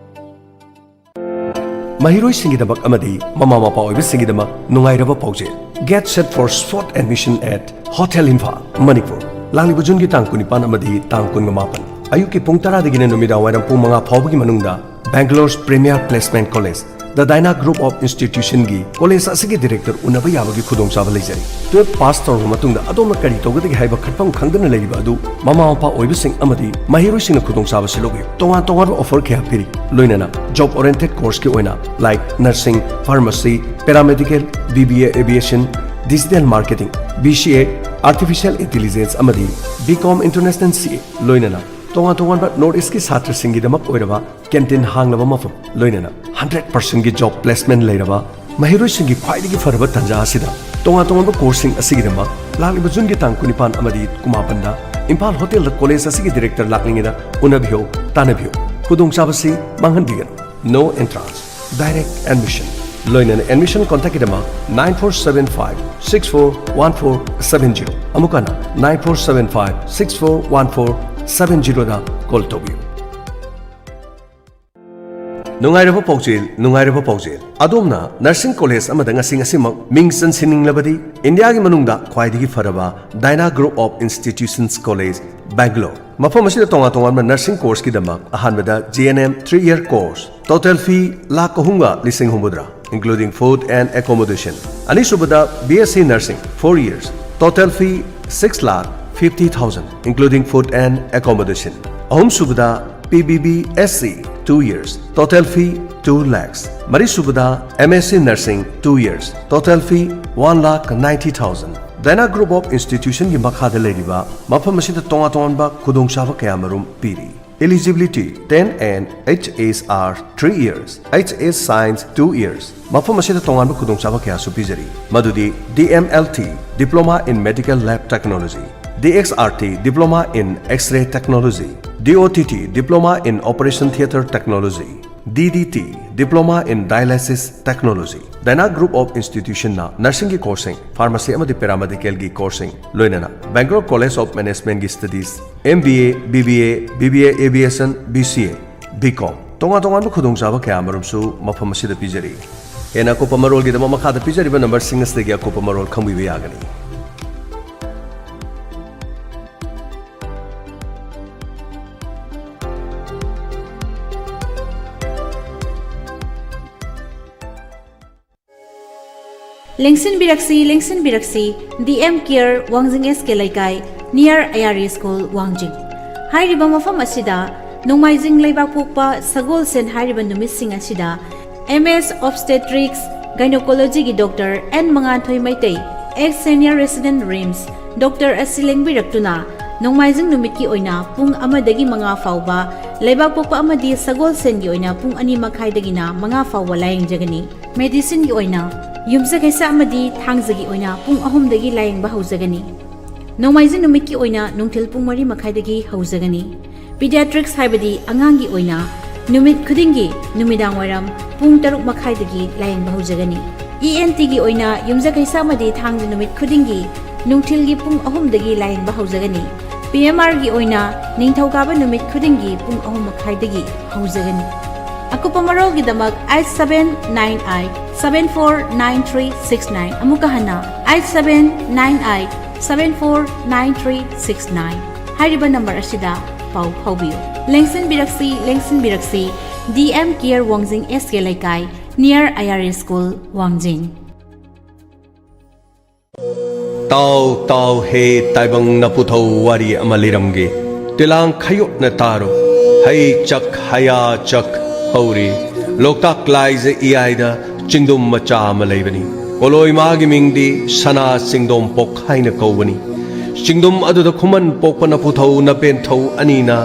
ꯃꯍꯩꯔꯣꯏꯁꯤꯡꯒꯤꯗꯃꯛ ꯑꯃꯗꯤ ꯃꯃꯥ ꯃꯄꯥ ꯑꯣꯏꯕꯁꯤꯡꯒꯤꯗꯃꯛ ꯅꯨꯡꯉꯥꯏꯔꯕ ꯄꯥꯎꯖꯦꯜ꯫ Get set for spot admission at Hotel Imphal, Manipur. ꯂꯥꯛꯂꯤꯕ ꯖꯨꯟꯒꯤ ꯇꯥꯡ ꯀꯨꯟꯅꯤꯄꯥꯟ ꯑꯃꯗꯤ ꯇꯥꯡ ꯀꯨꯟꯃꯥꯄꯟ, ꯑꯌꯨꯛꯀꯤ ꯄꯨꯡ ꯇꯔꯥꯗꯒꯤꯅ ꯅꯨꯃꯤꯗꯥꯡ ꯋꯥꯏꯔꯝ ꯄꯨꯡ ꯃꯉꯥ ꯐꯥꯎꯕꯒꯤ ꯃꯅꯨꯡꯗ Bangalore's premier placement college, The Dyna Group of Institutionꯒꯤ college ꯑꯁꯤꯒꯤ director ꯎꯅꯕ ꯌꯥꯕꯒꯤ ꯈꯨꯗꯣꯡꯆꯥꯕ ꯂꯩꯖꯔꯤ꯫ Twelve pass ꯇꯧꯔꯕ ꯃꯇꯨꯡꯗ ꯑꯗꯣꯝꯅ ꯀꯔꯤ ꯇꯧꯒꯗꯒꯦ ꯍꯥꯏꯕ ꯈꯟꯐꯝ ꯈꯪꯗꯅ ꯂꯩꯔꯤꯕ ꯑꯗꯨ ꯃꯃꯥ ꯃꯄꯥ ꯑꯣꯏꯕꯁꯤꯡ ꯑꯃꯗꯤ ꯃꯍꯩꯔꯣꯏꯁꯤꯡꯅ ꯈꯨꯗꯣꯡꯆꯥꯕꯁꯤ ꯂꯧꯕꯤꯌꯨ꯫ ꯇꯣꯉꯥꯟ ꯇꯣꯉꯥꯟꯕ offer ꯀꯌꯥ ꯄꯤꯔꯤ, ꯂꯣꯏꯅꯅ job oriented courseꯀꯤ ꯑꯣꯏꯅ like nursing, pharmacy, paramedical, B B A aviation, digital marketing, B C A, artificial intelligence ꯑꯃꯗꯤ B Com International C A, ꯂꯣꯏꯅꯅ ꯇꯣꯉꯥꯟ ꯇꯣꯉꯥꯟꯕ North Eastꯀꯤ ꯁꯥꯇ꯭ꯔꯁꯤꯡꯒꯤꯗꯃꯛ ꯑꯣꯏꯔꯕ canteen ꯍꯥꯡꯂꯕ ꯃꯐꯝ, ꯂꯣꯏꯅꯅ hundred percentꯀꯤ job placement ꯂꯩꯔꯕ ꯃꯍꯩꯔꯣꯏꯁꯤꯡꯒꯤ ꯈ꯭ꯋꯥꯏꯗꯒꯤ ꯐꯔꯕ ꯇꯥꯟꯖꯥ ꯑꯁꯤꯗ ꯇꯣꯉꯥꯟ ꯇꯣꯉꯥꯟꯕ ꯀꯣꯔꯁꯁꯤꯡ ꯑꯁꯤꯒꯤꯗꯃꯛ ꯂꯥꯛꯂꯤꯕ ꯖꯨꯟꯒꯤ ꯇꯥꯡ ꯀꯨꯟꯅꯤꯄꯥꯟ ꯑꯃꯗꯤ ꯀꯨꯟꯃꯥꯄꯟꯗ ꯏꯝꯐꯥꯜ ꯍꯣꯇꯦꯜꯗ ꯀꯣꯂꯦꯖ ꯑꯁꯤꯒꯤ ꯗꯤꯔꯦꯛꯇꯔ ꯂꯥꯛꯂꯤꯉꯩꯗ ꯎꯅꯕꯤꯌꯨ, ꯇꯥꯟꯅꯕꯤꯌꯨ꯫ ꯈꯨꯗꯣꯡꯆꯥꯕꯁꯤ ꯃꯥꯡꯍꯟꯕꯤꯒꯅꯨ꯫ No entrance, direct admission꯫ ꯂꯣꯏꯅꯅ admission contactꯀꯤꯗꯃꯛ nine four seven five six four one four seven zero, ꯑꯃꯨꯛ ꯍꯟꯅ nine four seven five six four one four seven zeroꯗ call ꯇꯧꯕꯤꯌꯨ꯫ ꯅꯨꯡꯉꯥꯏꯔꯕ ꯄꯥꯎꯖꯦꯜ, ꯅꯨꯡꯉꯥꯏꯔꯕ ꯄꯥꯎꯖꯦꯜ꯫ ꯑꯗꯣꯝꯅ ꯅꯔꯁꯤꯡ ꯀꯣꯂꯦꯖ ꯑꯃꯗ ꯉꯁꯤ ꯉꯁꯤꯃꯛ ꯃꯤꯡ ꯆꯟꯁꯤꯟꯅꯤꯡꯂꯕꯗꯤ ꯏꯟꯗꯤꯌꯥꯒꯤ ꯃꯅꯨꯡꯗ ꯈ꯭ꯋꯥꯏꯗꯒꯤ ꯐꯔꯕ Dana Group of Institutions College, Bangalore꯫ ꯃꯐꯝ ꯑꯁꯤꯗ ꯇꯣꯉꯥꯟ ꯇꯣꯉꯥꯟꯕ ꯅꯔꯁꯤꯡ ꯀꯣꯔꯁꯀꯤꯗꯃꯛ ꯑꯍꯥꯟꯕꯗ G N M three year course, total fee lakh ꯑꯍꯨꯝꯒ ꯂꯤꯁꯤꯡ ꯍꯨꯝꯐꯨꯇꯔꯥ, including food and accommodation꯫ ꯑꯅꯤꯁꯨꯕꯗ B S C Nursing four years, total fee six lakh fifty thousand, including food and accommodation꯫ ꯑꯍꯨꯝꯁꯨꯕꯗ P B B S C two years, total fee two lakhs꯫ ꯃꯔꯤꯁꯨꯕꯗ M S C Nursing two years, total fee one lakh ninety thousand꯫ Dana Group of Institutionꯒꯤ ꯃꯈꯥꯗ ꯂꯩꯔꯤꯕ ꯃꯐꯝ ꯑꯁꯤꯗ ꯇꯣꯉꯥꯟ ꯇꯣꯉꯥꯟꯕ ꯈꯨꯗꯣꯡꯆꯥꯕ ꯀꯌꯥ ꯃꯔꯨꯝ ꯄꯤꯔꯤ꯫ Eligibility: ten N H S R three years, H S Science two years꯫ ꯃꯐꯝ ꯑꯁꯤꯗ ꯇꯣꯉꯥꯟꯕ ꯈꯨꯗꯣꯡꯆꯥꯕ ꯀꯌꯥꯁꯨ ꯄꯤꯖꯔꯤ, ꯃꯗꯨꯗꯤ D M L T, Diploma in Medical Lab Technology, D X R T, Diploma in X-ray Technology, D O T T, Diploma in Operation Theatre Technology, D D T, Diploma in Dialysis Technology꯫ Dana Group of Institutionꯅ nursingꯒꯤ courseꯁꯤꯡ, pharmacy ꯑꯃꯗꯤ paramedicalꯒꯤ courseꯁꯤꯡ, ꯂꯣꯏꯅꯅ Bangalore College of Managementꯒꯤ studies, M B A, B B A, B B A Aviation, B C A, B Com, ꯇꯣꯉꯥꯟ ꯇꯣꯉꯥꯟꯕ ꯈꯨꯗꯣꯡꯆꯥꯕ ꯀꯌꯥ ꯑꯃꯔꯣꯝꯁꯨ ꯃꯐꯝ ꯑꯁꯤꯗ ꯄꯤꯖꯔꯤ꯫ ꯍꯦꯟꯅ ꯑꯀꯨꯞꯄ ꯃꯔꯣꯜꯒꯤꯗꯃꯛ ꯃꯈꯥꯗ ꯄꯤꯖꯔꯤꯕ numberꯁꯤꯡ ꯑꯁꯤꯗꯒꯤ ꯑꯀꯨꯞꯄ ꯃꯔꯣꯜ ꯈꯪꯕꯤꯕ ꯌꯥꯒꯅꯤ꯫ ꯂꯦꯡꯁꯤꯟꯕꯤꯔꯛꯁꯤ, ꯂꯦꯡꯁꯤꯟꯕꯤꯔꯛꯁꯤ, D M Care, ꯋꯥꯡꯖꯤꯡ S K ꯂꯩꯀꯥꯏ, near I R A school, ꯋꯥꯡꯖꯤꯡ꯫ ꯍꯥꯏꯔꯤꯕ ꯃꯐꯝ ꯑꯁꯤꯗ ꯅꯣꯡꯃꯥꯏꯖꯤꯡ ꯂꯩꯕꯥꯛꯄꯣꯛꯄ ꯁꯒꯣꯜꯁꯦꯟ ꯍꯥꯏꯔꯤꯕ ꯅꯨꯃꯤꯠꯁꯤꯡ ꯑꯁꯤꯗ M S Obstetrics Gynecologyꯒꯤ Doctor N ꯃꯉꯥꯟꯊꯣꯏ Meitei, ex senior resident RIMS, Doctor ꯑꯁꯤ ꯂꯦꯡꯕꯤꯔꯛꯇꯨꯅ ꯅꯣꯡꯃꯥꯏꯖꯤꯡ ꯅꯨꯃꯤꯠꯀꯤ ꯑꯣꯏꯅ ꯄꯨꯡ ꯑꯃꯗꯒꯤ ꯃꯉꯥ ꯐꯥꯎꯕ, ꯂꯩꯕꯥꯛꯄꯣꯛꯄ ꯑꯃꯗꯤ ꯁꯒꯣꯜꯁꯦꯟꯒꯤ ꯑꯣꯏꯅ ꯄꯨꯡ ꯑꯅꯤ ꯃꯈꯥꯏꯗꯒꯤꯅ ꯃꯉꯥ ꯐꯥꯎꯕ ꯂꯥꯌꯦꯡꯖꯒꯅꯤ꯫ ꯃꯦꯗꯤꯁꯤꯟꯒꯤ ꯑꯣꯏꯅ ꯌꯨꯝꯁꯀꯩꯁ ꯑꯃꯗꯤ ꯊꯥꯡꯖꯒꯤ ꯑꯣꯏꯅ ꯄꯨꯡ ꯑꯍꯨꯝꯗꯒꯤ ꯂꯥꯌꯦꯡꯕ ꯍꯧꯖꯒꯅꯤ꯫ ꯅꯣꯡꯃꯥꯏꯖꯤꯡ ꯅꯨꯃꯤꯠꯀꯤ ꯑꯣꯏꯅ ꯅꯨꯡꯊꯤꯜ ꯄꯨꯡ ꯃꯔꯤ ꯃꯈꯥꯏꯗꯒꯤ ꯍꯧꯖꯒꯅꯤ꯫ ꯄꯤꯗꯤꯌꯥꯇ꯭ꯔꯤꯛꯁ ꯍꯥꯏꯕꯗꯤ ꯑꯉꯥꯡꯒꯤ ꯑꯣꯏꯅ ꯅꯨꯃꯤꯠ ꯈꯨꯗꯤꯡꯒꯤ ꯅꯨꯃꯤꯗꯥꯡ ꯋꯥꯏꯔꯝ ꯄꯨꯡ ꯇꯔꯨꯛ ꯃꯈꯥꯏꯗꯒꯤ ꯂꯥꯌꯦꯡꯕ ꯍꯧꯖꯒꯅꯤ꯫ ꯏ ꯑꯦꯟ ꯇꯤꯒꯤ ꯑꯣꯏꯅ ꯌꯨꯝꯁꯀꯩꯁ ꯑꯃꯗꯤ ꯊꯥꯡꯖ ꯅꯨꯃꯤꯠ ꯈꯨꯗꯤꯡꯒꯤ ꯅꯨꯡꯊꯤꯜꯒꯤ ꯄꯨꯡ ꯑꯍꯨꯝꯗꯒꯤ ꯂꯥꯌꯦꯡꯕ ꯍꯧꯖꯒꯅꯤ꯫ ꯄꯤ ꯑꯦꯝ ꯑꯥꯔꯒꯤ ꯑꯣꯏꯅ ꯅꯤꯡꯊꯧꯀꯥꯕ ꯅꯨꯃꯤꯠ ꯈꯨꯗꯤꯡꯒꯤ ꯄꯨꯡ ꯑꯍꯨꯝ ꯃꯈꯥꯏꯗꯒꯤ ꯍꯧꯖꯒꯅꯤ꯫ ꯑꯀꯨꯞꯄ ꯃꯔꯣꯜꯒꯤꯗꯃꯛ eight seven nine eight seven four nine three six nine, ꯑꯃꯨꯛꯀ ꯍꯟꯅ eight seven nine eight seven four nine three six nine ꯍꯥꯏꯔꯤꯕ ꯅꯝꯕꯔ ꯑꯁꯤꯗ ꯄꯥꯎ ꯐꯥꯎꯕꯤꯌꯨ꯫ ꯂꯦꯡꯁꯤꯟꯕꯤꯔꯛꯁꯤ, ꯂꯦꯡꯁꯤꯟꯕꯤꯔꯛꯁꯤ, ꯗꯤ ꯑꯦꯝ ꯀꯦꯌꯔ ꯋꯥꯡꯖꯤꯡ ꯑꯦꯁ ꯀꯦ ꯂꯩꯀꯥꯏ, near I R S school, ꯋꯥꯡꯖꯤꯡ꯫ ꯇꯥꯎ ꯇꯥꯎ ꯍꯦ ꯇꯥꯏꯕꯪ ꯅꯄꯨꯊꯧ, ꯋꯥꯔꯤ ꯑꯃ ꯂꯤꯔꯝꯒꯦ꯫ ꯇꯤꯂꯥꯡ ꯈꯌꯣꯠꯅ ꯇꯥꯔꯣ꯫ ꯍꯩ ꯆꯛ ꯍꯌꯥ ꯆꯛ ꯍꯧꯔꯤ꯫ ꯂꯣꯛꯇꯥꯛ ꯂꯥꯏꯖ ꯏꯌꯥꯏꯗ ꯆꯤꯡꯗꯨꯝ ꯃꯆꯥ ꯑꯃ ꯂꯩꯕꯅꯤ꯫ ꯄꯣꯂꯣꯏ ꯃꯥꯒꯤ ꯃꯤꯡꯗꯤ ꯁꯅꯥ ꯆꯤꯡꯗꯣꯝꯄꯣꯛ ꯍꯥꯏꯅ ꯀꯧꯕꯅꯤ꯫ ꯆꯤꯡꯗꯨꯝ ꯑꯗꯨꯗ ꯈꯨꯃꯟ ꯄꯣꯛꯄ ꯅꯄꯨꯊꯧ ꯅꯄꯦꯟꯊꯧ ꯑꯅꯤꯅ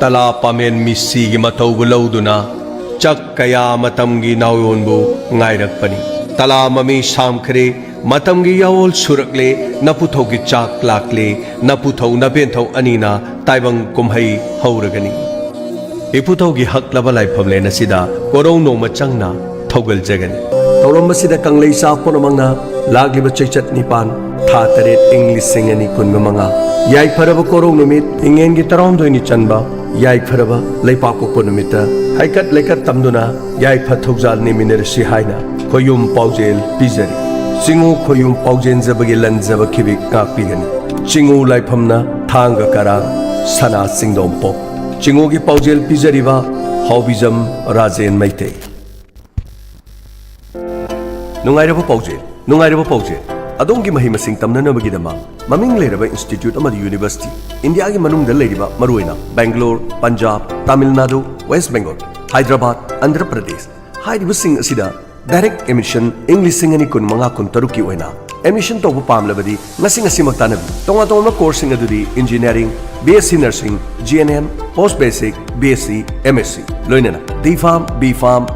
ꯇꯂꯥ ꯄꯥꯃꯦꯟ ꯃꯤꯁꯤꯒꯤ ꯃꯇꯧꯕꯨ ꯂꯧꯗꯨꯅ ꯆꯛ ꯀꯌꯥ ꯃꯇꯝꯒꯤ ꯅꯥꯎꯌꯣꯟꯕꯨ ꯉꯥꯏꯔꯛꯄꯅꯤ꯫ ꯇꯂꯥ ꯃꯃꯤ ꯁꯥꯝꯈ꯭ꯔꯦ, ꯃꯇꯝꯒꯤ ꯌꯥꯑꯣꯜ ꯁꯨꯔꯛꯂꯦ, ꯅꯄꯨꯊꯧꯒꯤ ꯆꯥꯛ ꯂꯥꯛꯂꯦ, ꯅꯄꯨꯊꯧ ꯅꯄꯦꯟꯊꯧ ꯑꯅꯤꯅ ꯇꯥꯏꯕꯪ ꯀꯨꯝꯍꯩ ꯍꯧꯔꯒꯅꯤ꯫ ꯏꯄꯨꯊꯧꯒꯤ ꯍꯛꯂꯕ ꯂꯥꯏꯐꯝꯂꯦꯟ ꯑꯁꯤꯗ ꯀꯣꯔꯧ ꯅꯣꯡꯃ ꯆꯪꯅ ꯊꯧꯒꯜꯖꯒꯅꯤ꯫ ꯊꯧꯔꯝ ꯑꯁꯤꯗ ꯀꯪꯂꯩ ꯆꯥ ꯄꯨꯝꯅꯃꯛꯅ ꯂꯥꯛꯂꯤꯕ ꯆꯩꯆꯠ ꯅꯤꯄꯥꯟ, ꯊꯥ ꯇꯔꯦꯠ, ꯏꯪ ꯂꯤꯁꯤꯡ ꯑꯅꯤ ꯀꯨꯟꯒ ꯃꯉꯥ, ꯌꯥꯏꯐꯔꯕ ꯀꯣꯔꯧ ꯅꯨꯃꯤꯠ, ꯏꯉꯦꯟꯒꯤ ꯇꯔꯥꯍꯨꯝꯗꯣꯏꯅꯤ ꯆꯟꯕ ꯌꯥꯏꯐꯔꯕ ꯂꯩꯄꯥꯛꯄꯣꯛꯄ ꯅꯨꯃꯤꯠꯇ ꯍꯩꯀꯠ ꯂꯩꯀꯠ ꯇꯝꯗꯨꯅ ꯌꯥꯏꯐ ꯊꯧꯖꯥꯜ ꯅꯦꯝꯃꯤꯟꯅꯔꯁꯤ ꯍꯥꯏꯅ ꯈꯣꯌꯨꯝ ꯄꯥꯎꯖꯦꯜ ꯄꯤꯖꯔꯤ꯫ ꯆꯤꯡꯉꯨ ꯈꯣꯌꯨꯝ ꯄꯥꯎꯖꯦꯟꯖꯕꯒꯤ ꯂꯟꯖꯕ ꯈꯤꯕꯤꯛ ꯉꯥꯛꯄꯤꯒꯅꯤ꯫ ꯆꯤꯡꯉꯨ ꯂꯥꯏꯐꯝꯅ ꯊꯥꯡꯒ ꯀꯔꯥꯡ, ꯁꯅꯥ ꯆꯤꯡꯗꯣꯝꯄꯣꯛ꯫ ꯆꯤꯡꯉꯨꯒꯤ ꯄꯥꯎꯖꯦꯜ ꯄꯤꯖꯔꯤꯕ ꯍꯥꯎꯕꯤꯖꯝ ꯔꯥꯖꯦꯟ ꯃꯩꯇꯩ꯫ ꯅꯨꯡꯉꯥꯏꯔꯕ ꯄꯥꯎꯖꯦꯜ, ꯅꯨꯡꯉꯥꯏꯔꯕ ꯄꯥꯎꯖꯦꯜ꯫ ꯑꯗꯣꯝꯒꯤ ꯃꯍꯩ ꯃꯁꯤꯡ ꯇꯝꯅꯅꯕꯒꯤꯗꯃꯛ ꯃꯃꯤꯡ ꯂꯩꯔꯕ institute ꯑꯃꯗꯤ university, ꯏꯟꯗꯤꯌꯥꯒꯤ ꯃꯅꯨꯡꯗ ꯂꯩꯔꯤꯕ ꯃꯔꯨꯑꯣꯏꯅ ꯕꯦꯡꯒꯂꯣꯔ, ꯄꯟꯖꯥꯕ, ꯇꯥꯃꯤꯜ ꯅꯥꯗꯨ, ꯋꯦꯁ ꯕꯦꯡꯒꯣꯜ, ꯍꯥꯏꯗ꯭ꯔꯕꯥꯗ, ꯑꯟꯙ꯭ꯔ ꯄ꯭ꯔꯗꯦꯁ ꯍꯥꯏꯔꯤꯕꯁꯤꯡ ꯑꯁꯤꯗ direct admission ꯏꯪ ꯂꯤꯁꯤꯡ ꯑꯅꯤ ꯀꯨꯟ ꯃꯉꯥ ꯀꯨꯟ ꯇꯔꯨꯛꯀꯤ ꯑꯣꯏꯅ admission ꯇꯧꯕ ꯄꯥꯝꯂꯕꯗꯤ ꯉꯁꯤ ꯉꯁꯤꯃꯛ ꯇꯥꯟꯅꯕꯤꯌꯨ꯫ ꯇꯣꯉꯥꯟ ꯇꯣꯉꯥꯟꯕ courseꯁꯤꯡ ꯑꯗꯨꯗꯤ engineering, B S C nursing, G N M, post basic, B S C, M S C, ꯂꯣꯏꯅꯅ D Pharm, B Pharm,